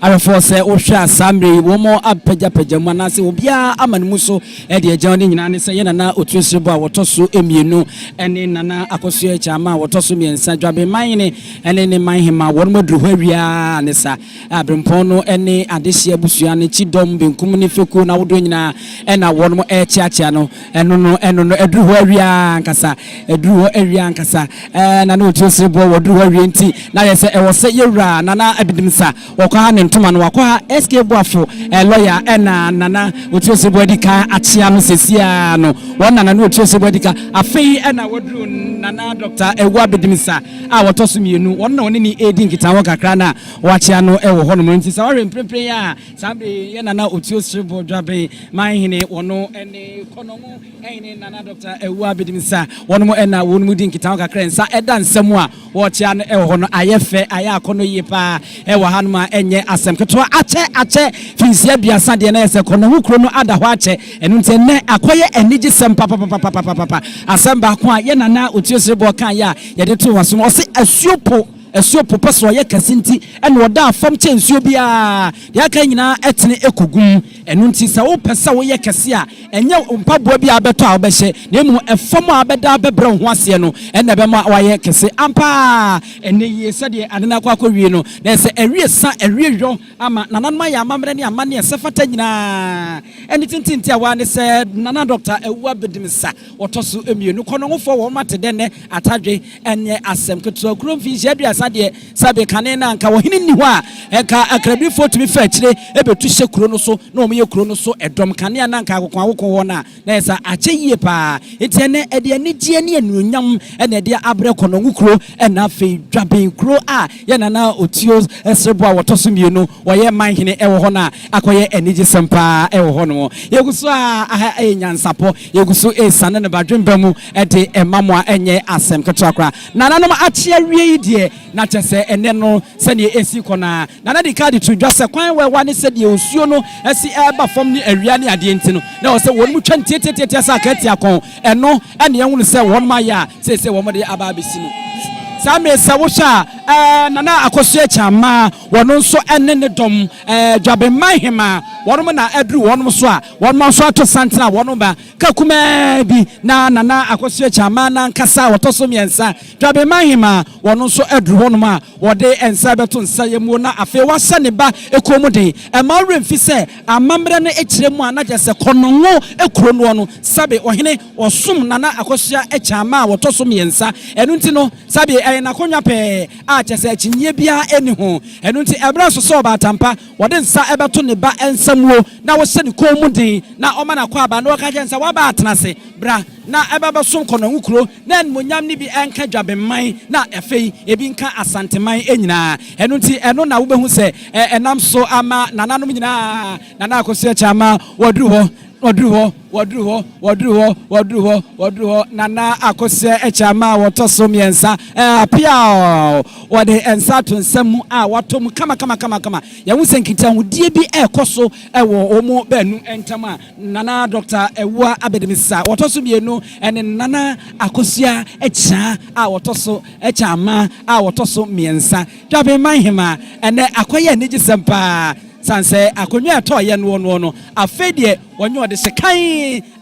B: Ahwɛfoɔ sɛ wohwɛ a saa mmerɛ yi wɔn apagyapagya mu anaasɛ obiara ama ne mu so de agya ne nyinaa ne sɛ yɛ Nana Otuoserebo a wɔtɔ so mmienu ne Nana Akosua Akyama a wɔtɔ so mmiɛnsa, Dwabenman hene ne ne man hema wɔn aduru hɔ awie ara ne sa Aberempɔn no ne adehyeɛ abusua no kyidɔm benkum ne fekuo no ahodoɔ nyinaa na wɔn rekyeakyea no. Ɛno no, ɛno no, aduru hɔ awie ara ankasa, aduru hɔ awie ankasa. Ɛɛ, Nana Otuo Sereboɔ, wɔduru hɔ awie nti, na ayɛ sɛ ɛwɔ sɛ yɛwura Nana Abidimsa, wɔkɔ ha ne ntoma no, wakɔ ha SK Boafo, ɛɛ, lɔya, ɛna Nana Otuo Sereboɔ adi kan akyea no seesei ara no. Wɔn na Nana Otuo Sereboɔ adi kan. Afei ɛna wɔduru Nana Dɔkta Awu Abidimsa a wɔtɔ so mmienu, wɔn na wɔne ne redi nkitaho kakra na wɔakyea no wɔ hɔnom. Nti sɛ woahwɛ mprempren yi a, Saa bere yi yɛ Nana Otuo Sereboɔ Dwaben man hene, wɔno ne Kɔnɔngo hene Nana Dɔkta Awuah Abedimisa, wɔnom na wɔnom di nkitaho kakra nsa ɛda nsɛm a wɔkyea no wɔ hɔ no ayɛ fɛ, ayɛ akɔnɔ yie paa wɔ hanom a ɛnyɛ asɛm ketewa, akyɛ akyɛ finhyia aduasa deɛ na yɛ sɛ Kɔnɔngo kuro no ada hɔ akyɛ, ɛno nti ɛnnɛ akɔyɛ anigyesɛm papapapapapapa. Asɛm baako a yɛ Nana Otuo Sereboɔ kaeɛ a yɛde too w'aso no, ɔse asuo po. Asuo po pɛ sɛ ɔyɛ kɛse nti na ɔdaa fam kyɛn nsuo biara. Deɛ aka nyinaa tene kɔgu mu. Ɛno nti sɛ wopɛ sɛ woyɛ kɛse a, ɛnyɛ mpaboa bi a wobɛtɔ a wobɛhyɛ, na mmom ɛfam a wobɛda abɛbrɛ wo ho aseɛ no na ɛbɛma woayɛ kɛse. Ampa ara, ɛnnɛ yi sɛdeɛ ade no akɔ akɔwie no, na ɛsɛ ɛwie sa, ɛwie yɔ ama nananom ayɛ amammerɛ ne amanneɛ a ɛsɛ fata nyinaa. Ɛne tenten tiawa ne sɛ Nana Dɔkta Awuah Bedimsa Wɔtɔ so mmienu, Kɔnɔngofoɔ wɔn ate dɛ nnɛ atadwe nyɛ asɛm ketewa. Kuro mfinhyia 30 deɛ sɛbe kane no a nka ɔhene nni hɔ a nka akrabirifoɔ tumi fa akyire bɛtu hyɛ kuro no so na wɔyɛ kuro no so dɔm. Kane a na nka akokoakoko wɔ no a na ɛyɛ saa akyɛ yie paa. Enti ɛnnɛ ɛde anigyeɛ ne anuonyam na ɛde abrɛ Kɔnɔngo kuro na afei Dwaben kuro a yɛn nana Otuo Sereboɔ a wɔtɔ so mmienu wɔyɛ man hene wɔ hɔ no a akɔyɛ anigyesɛm paa wɔ hɔnom. Yɛgu so a aha yɛ nyansapɔ. Yɛgu so resiane no badwemba mu de ma mo a ɛnyɛ asɛm ketewa koraa. Nananom akye awie yi deɛ, na kyerɛ sɛ ɛnnɛ no sɛdeɛ ɛresi kɔ no ara. Nana de ka de to dwa sɛ kwan wɛwa ne sɛdeɛ osuo no si reba fam ne awia ne adeɛ nti no, na ɛwɔ sɛ wɔn twa no tiatiatiatia sɛ akaatia kɔn. Ɛno na yɛhunu sɛ wɔn ayɛ a seesei wɔde aba abɛsi no. Saa mmerɛ yi sɛ wohwɛ a, ɛɛ Nana Akosua Acheamaa, wɔn nso ne ne dɔm, ɛɛ Dwabenman Hemaa, wɔn na aduru wɔn so a Wɔn nso ato santene a wɔn ba ka kumaa bi na Nana Akosua Acheamaa no ankasa a ɔtɔ so mmiɛnsa, Dwabenman Hemaa, wɔn nso aduru hɔnom a wɔde nsa rebɛto nsa yɛmuo na afei wahyɛ ne ba kɔn mu den. Ɛmma wo werɛ mfi sɛ amammerɛ no kyerɛ mu a na kyerɛ sɛ Kɔnɔngo kuro noɔ no sɛbe ɔhene ɔsom Nana Akosua Acheamaa a ɔtɔ so mmiɛnsa. Ɛno nti no sɛbe ɛyɛ n'akonnwa pɛɛ a kyerɛ sɛ akyinnyeɛ biara nni ho. Ɛno nti ɛberɛ nso sɛ ɔbaatampa Wɔde nsa bɛto ne ba nsa muo na wɔhyɛ ne kɔn mu den na ɔma no akwaaba na wɔka kyerɛ no sɛ, W'aba atena ase, bra na ɛba bɛsom Kɔnɔngo kuro na animuonyam no bi nka Dwabenman na afei ebi nka Asanteman nyinaa. Ɛno nti ɛno na wobɛhu sɛ ɛnam so ama nananom nyinaa, Nana Akosua Acheamaa, wɔaduru hɔ. Wɔduru hɔ, wɔduru hɔ, wɔduru hɔ, wɔduru hɔ, wɔduru hɔ. Nana Akosua Acheamaa a wɔtɔ so mmiɛnsa, ɛɛ, piaw! Wɔde nsa ato nsa mu a wɔatɔ mu kamakamakamakama. Yɛhu sɛ nkitahodie bi rekɔ so wɔ wɔn baanu ntam a Nana Dɔkta Awuah Abedimisa a wɔtɔ so mmienu ne Nana Akosua Acheaa a wɔtɔ so Acheamaa a wɔtɔ so mmiɛnsa. Dwabenman Hemaa, ɛnnɛ akɔyɛ anigyesɛm paa. Sane sɛ akonnwa a ɛtɔɔ yɛ noɔ noɔ no, afei deɛ wɔnyɛ ɔdehye kann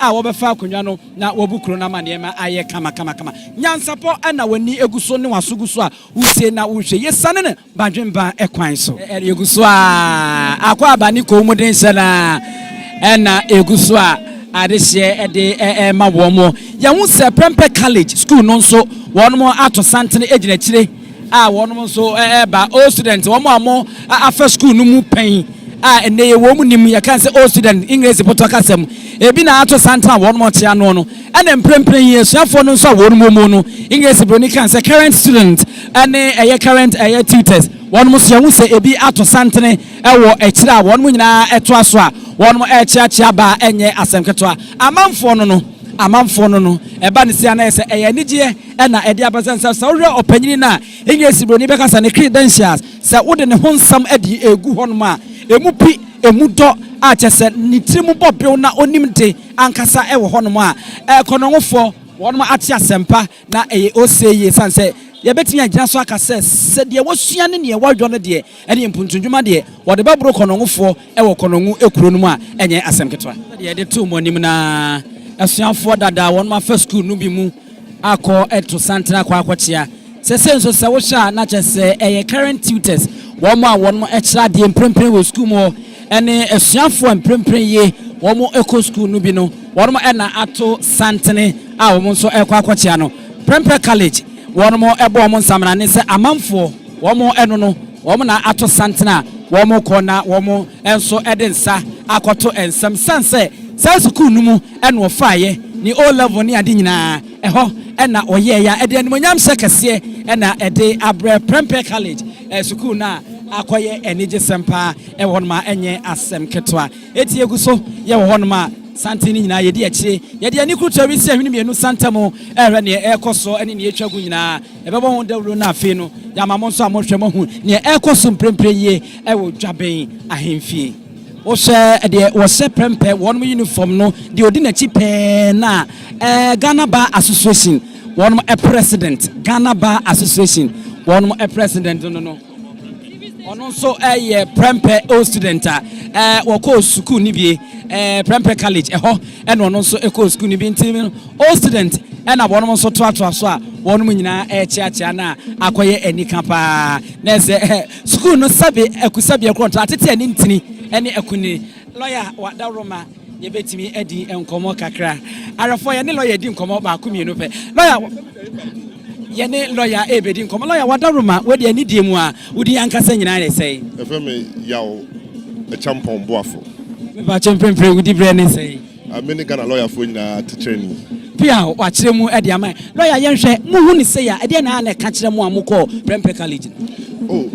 B: a wɔbɛfa akonnwa no na wɔabu kuro no ama nneɛma ayɛ kamakamakama. Nyansapɔ na w'ani gu so ne w'aso gu so a wotie na wohwɛ yie. Sane no badwemba kwan so. Ɛgu so a akwaaba ne kɔn mu denhyɛ no ara na ɛgu so a adehyeɛ de rema wɔn. Yɛhu sɛ Prempeh College School no nso wɔn ato santene gyina akyire. a wɔn nso reba, old student, wɔn a wɔn afa school no mu pɛn a ɛnɛ yɛ wɔn nim, yɛka sɛ old student, English pɔtɔ kasa mu, ebi na ato santen a wɔn te ano no, ɛna mprempren yi asuafoɔ no nso a wɔn wɔ mu no, English broni kan sɛ current student ɛne ɛyɛ current ɛyɛ tutors, wɔn nso yɛn ho sɛ ebi ato santene ɛwɔ akyire a wɔn nyinaa ɛtoa so a wɔn ɛrekyeakyea ba ɛnyɛ asɛm ketewa. Amanfoɔ no no, amanfoɔ no no, ɛba ne sia na yɛ sɛ ɛyɛ anigyeɛ. na ɛde aba sɛ sɛ wohwɛ ɔpanyin no a, Engiresi buroni bɛka sɛ ne credentials, sɛ wode ne ho nsɛm de regu hɔnom a, emu pi, emu dɔ, a kyerɛ sɛ ne tirim bɔ bew na onim de ankasa wɔ hɔnom a, kɔnɔngofoɔ wɔnom ate asɛmpa na ɛyɛ ose yie sane sɛ Yɛbɛtumi agyina so aka sɛ, sɛ deɛ wɔasua ne deɛ wɔayɔ no deɛ, ɛne mpuntundwuma deɛ, wɔde bɛboro Kɔnɔngofoɔ wɔ Kɔnɔngo kuro no mu a, ɛnyɛ asɛm ketewa. Sɛdeɛ yɛde too mo anim no ara, asuafoɔ dada a wɔnom afa sukuu no bi mu akɔ to santene akɔ akɔkyea. Sɛsei nso sɛ wohwɛ a na kyerɛ sɛ ɛyɛ current tutors, wɔn a wɔnom kyerɛ adeɛ mprempren wɔ sukuu mu hɔ, ne asuafoɔ a mprempren ye wɔn kɔ sukuu no bi no, wɔnom na ato santene a wɔn nso rekɔ akɔkyea no. Prempeh College, wɔnom bɔ wɔn nsamena sɛ amanfoɔ, wɔn ɛno no, wɔn na ato santene a wɔn kɔ na wɔn nso de nsa akɔto nsam. Sane sɛ saa sukuu no mu na ɔfaeɛ, ne O level ne ade nyinaa, ɛhɔ na ɔyɛeɛ a ɛde animuonyamhyɛ kɛseɛ na ɛde abrɛ Prempeh College sukuu no a akɔyɛ anigyesɛm paa wɔ hɔnom a ɛnyɛ asɛm ketewa. Enti yɛgu so yɛwɔ hɔnom a santen no nyinaa yɛdi akyire. Yɛde ani kurutu awisi ahwene mmienu santam rehwɛ nea ɛrekɔ so ne nea ɛretwa gu nyinaa. Yɛbɛbɔ ho dawuro na afei no yɛama mo nso a mohwɛ moahu nea ɛrekɔ so mprempren yie wɔ Dwaben ahemfie. Wohwɛ deɛ wɔhyɛ prɛmpɛ wɔnom uniform no, deɛ ɔdi n'akyi pɛɛ na eh, Ghana Bar Association wɔnom president, Ghana Bar Association wɔnom president no no. Ɔno nso yɛ Prempeh old student a wɔkɔɔ sukuu no bi Prempeh College ɛhɔ ɛna ɔno nso kɔɔ sukuu no bi nti old student ɛna wɔn nso toatoa so a wɔn nyinaa ɛrekyeakyea na akɔyɛ anika paa na ɛsɛ sukuu no sɛbe akusabi ɛkorɔnto atete ani ntini ɛne akuni lɔya wadaworoma Yɛbɛtumi adi nkɔmmɔ kakra. Awerɛfoɔ, yɛne lɔya di nkɔmmɔ baako mmienu pɛ. Lɔya, yɛne lɔya ɛrebɛdi nkɔmmɔ. Lɔya, wadaworoma, wadi anidie mu a, wo din ankasa nyinaa yɛ sɛn?
O: Yɛfrɛ me Yaw Acheampong Boafo.
B: Mepakyɛ mprempren wo diberɛ ne sɛn?
O: Me ne Ghana lɔyafoɔ nyinaa titrani.
B: Pia, wakyerɛ mu de ama yɛn. Lɔya, yɛnhwɛ, mohu no sei a, ɛdeɛn na na ɛka kyerɛ mo a mokɔɔ Prempeh College no?
O: Oh,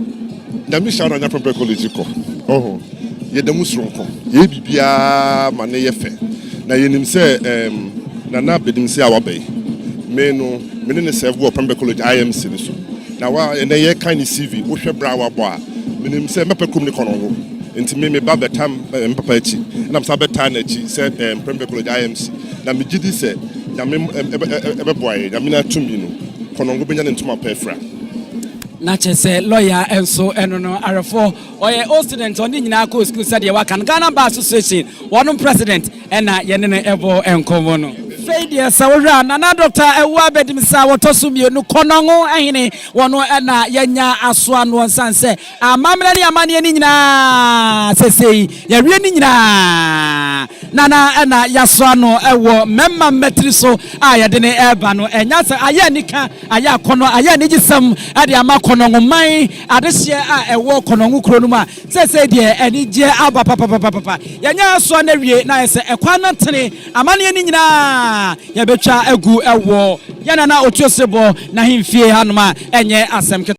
O: Nyame hyira wo na nya Prempeh College kɔ. Ɔho, yɛda mu soronko. Yɛyɛ biribiara ma no yɛ fɛ. Na yɛnim sɛ ɛɛm, Nana Bedimse a waba yi, me no, me ne no serve wɔ Prempeh College IMC no so. Na wa, ɛnnɛ yɛrekan ne CV, wohwɛ berɛ a wabɔ a, menim sɛ mɛpɛ kurom ne Kɔnɔngo. Nti me, meba bɛtam me papa akyi, ɛna mesan bɛtaa n'akyi sɛ ɛɛm, Prempeh College IMC. Na megye di sɛ Nyame bɛboa yɛn, Nyame n'atumi no, Kɔnɔngo bɛnya ne ntoma pa afira.
B: Na kyerɛ sɛ lɔya nso ɛno no awerɛfoɔ ɔyɛ old student ɔne nyinaa kɔɔ sukuu sɛdeɛ waka no Ghana Bar Association wɔnom president ɛna yɛne no ɛbɔ nkɔmmɔ no. Fei deɛ sɛ wohwɛ a Nana Doctor Awuah Abedimsa a wɔtɔ so mmienu Kɔnɔngo hene wɔno ɛna yɛanya asoa noɔ nsane sɛ Amammerɛ ne amanneɛ no nyinaa, seesei yɛawie ne nyinaa, na na na yɛasoa no wɔ mmarima mmatiri so a yɛde no reba no. Ɛnyɛ asɛm, ayɛ anika, ayɛ akɔnnɔ, ayɛ anigyesɛm de ama Kɔnɔngo man adehyeɛ a ɛwɔ Kɔnɔngo kuro no mu a seesei deɛ anigyeɛ aba papapapapa. Yɛanya asoa no awie na ayɛ sɛ ɛkwan no atene, amanneɛ no nyinaa yɛbɛtwa agu wɔ yɛn Nana Otuosebɔ n'ahemfie hanom a ɛnyɛ asɛm ketewa.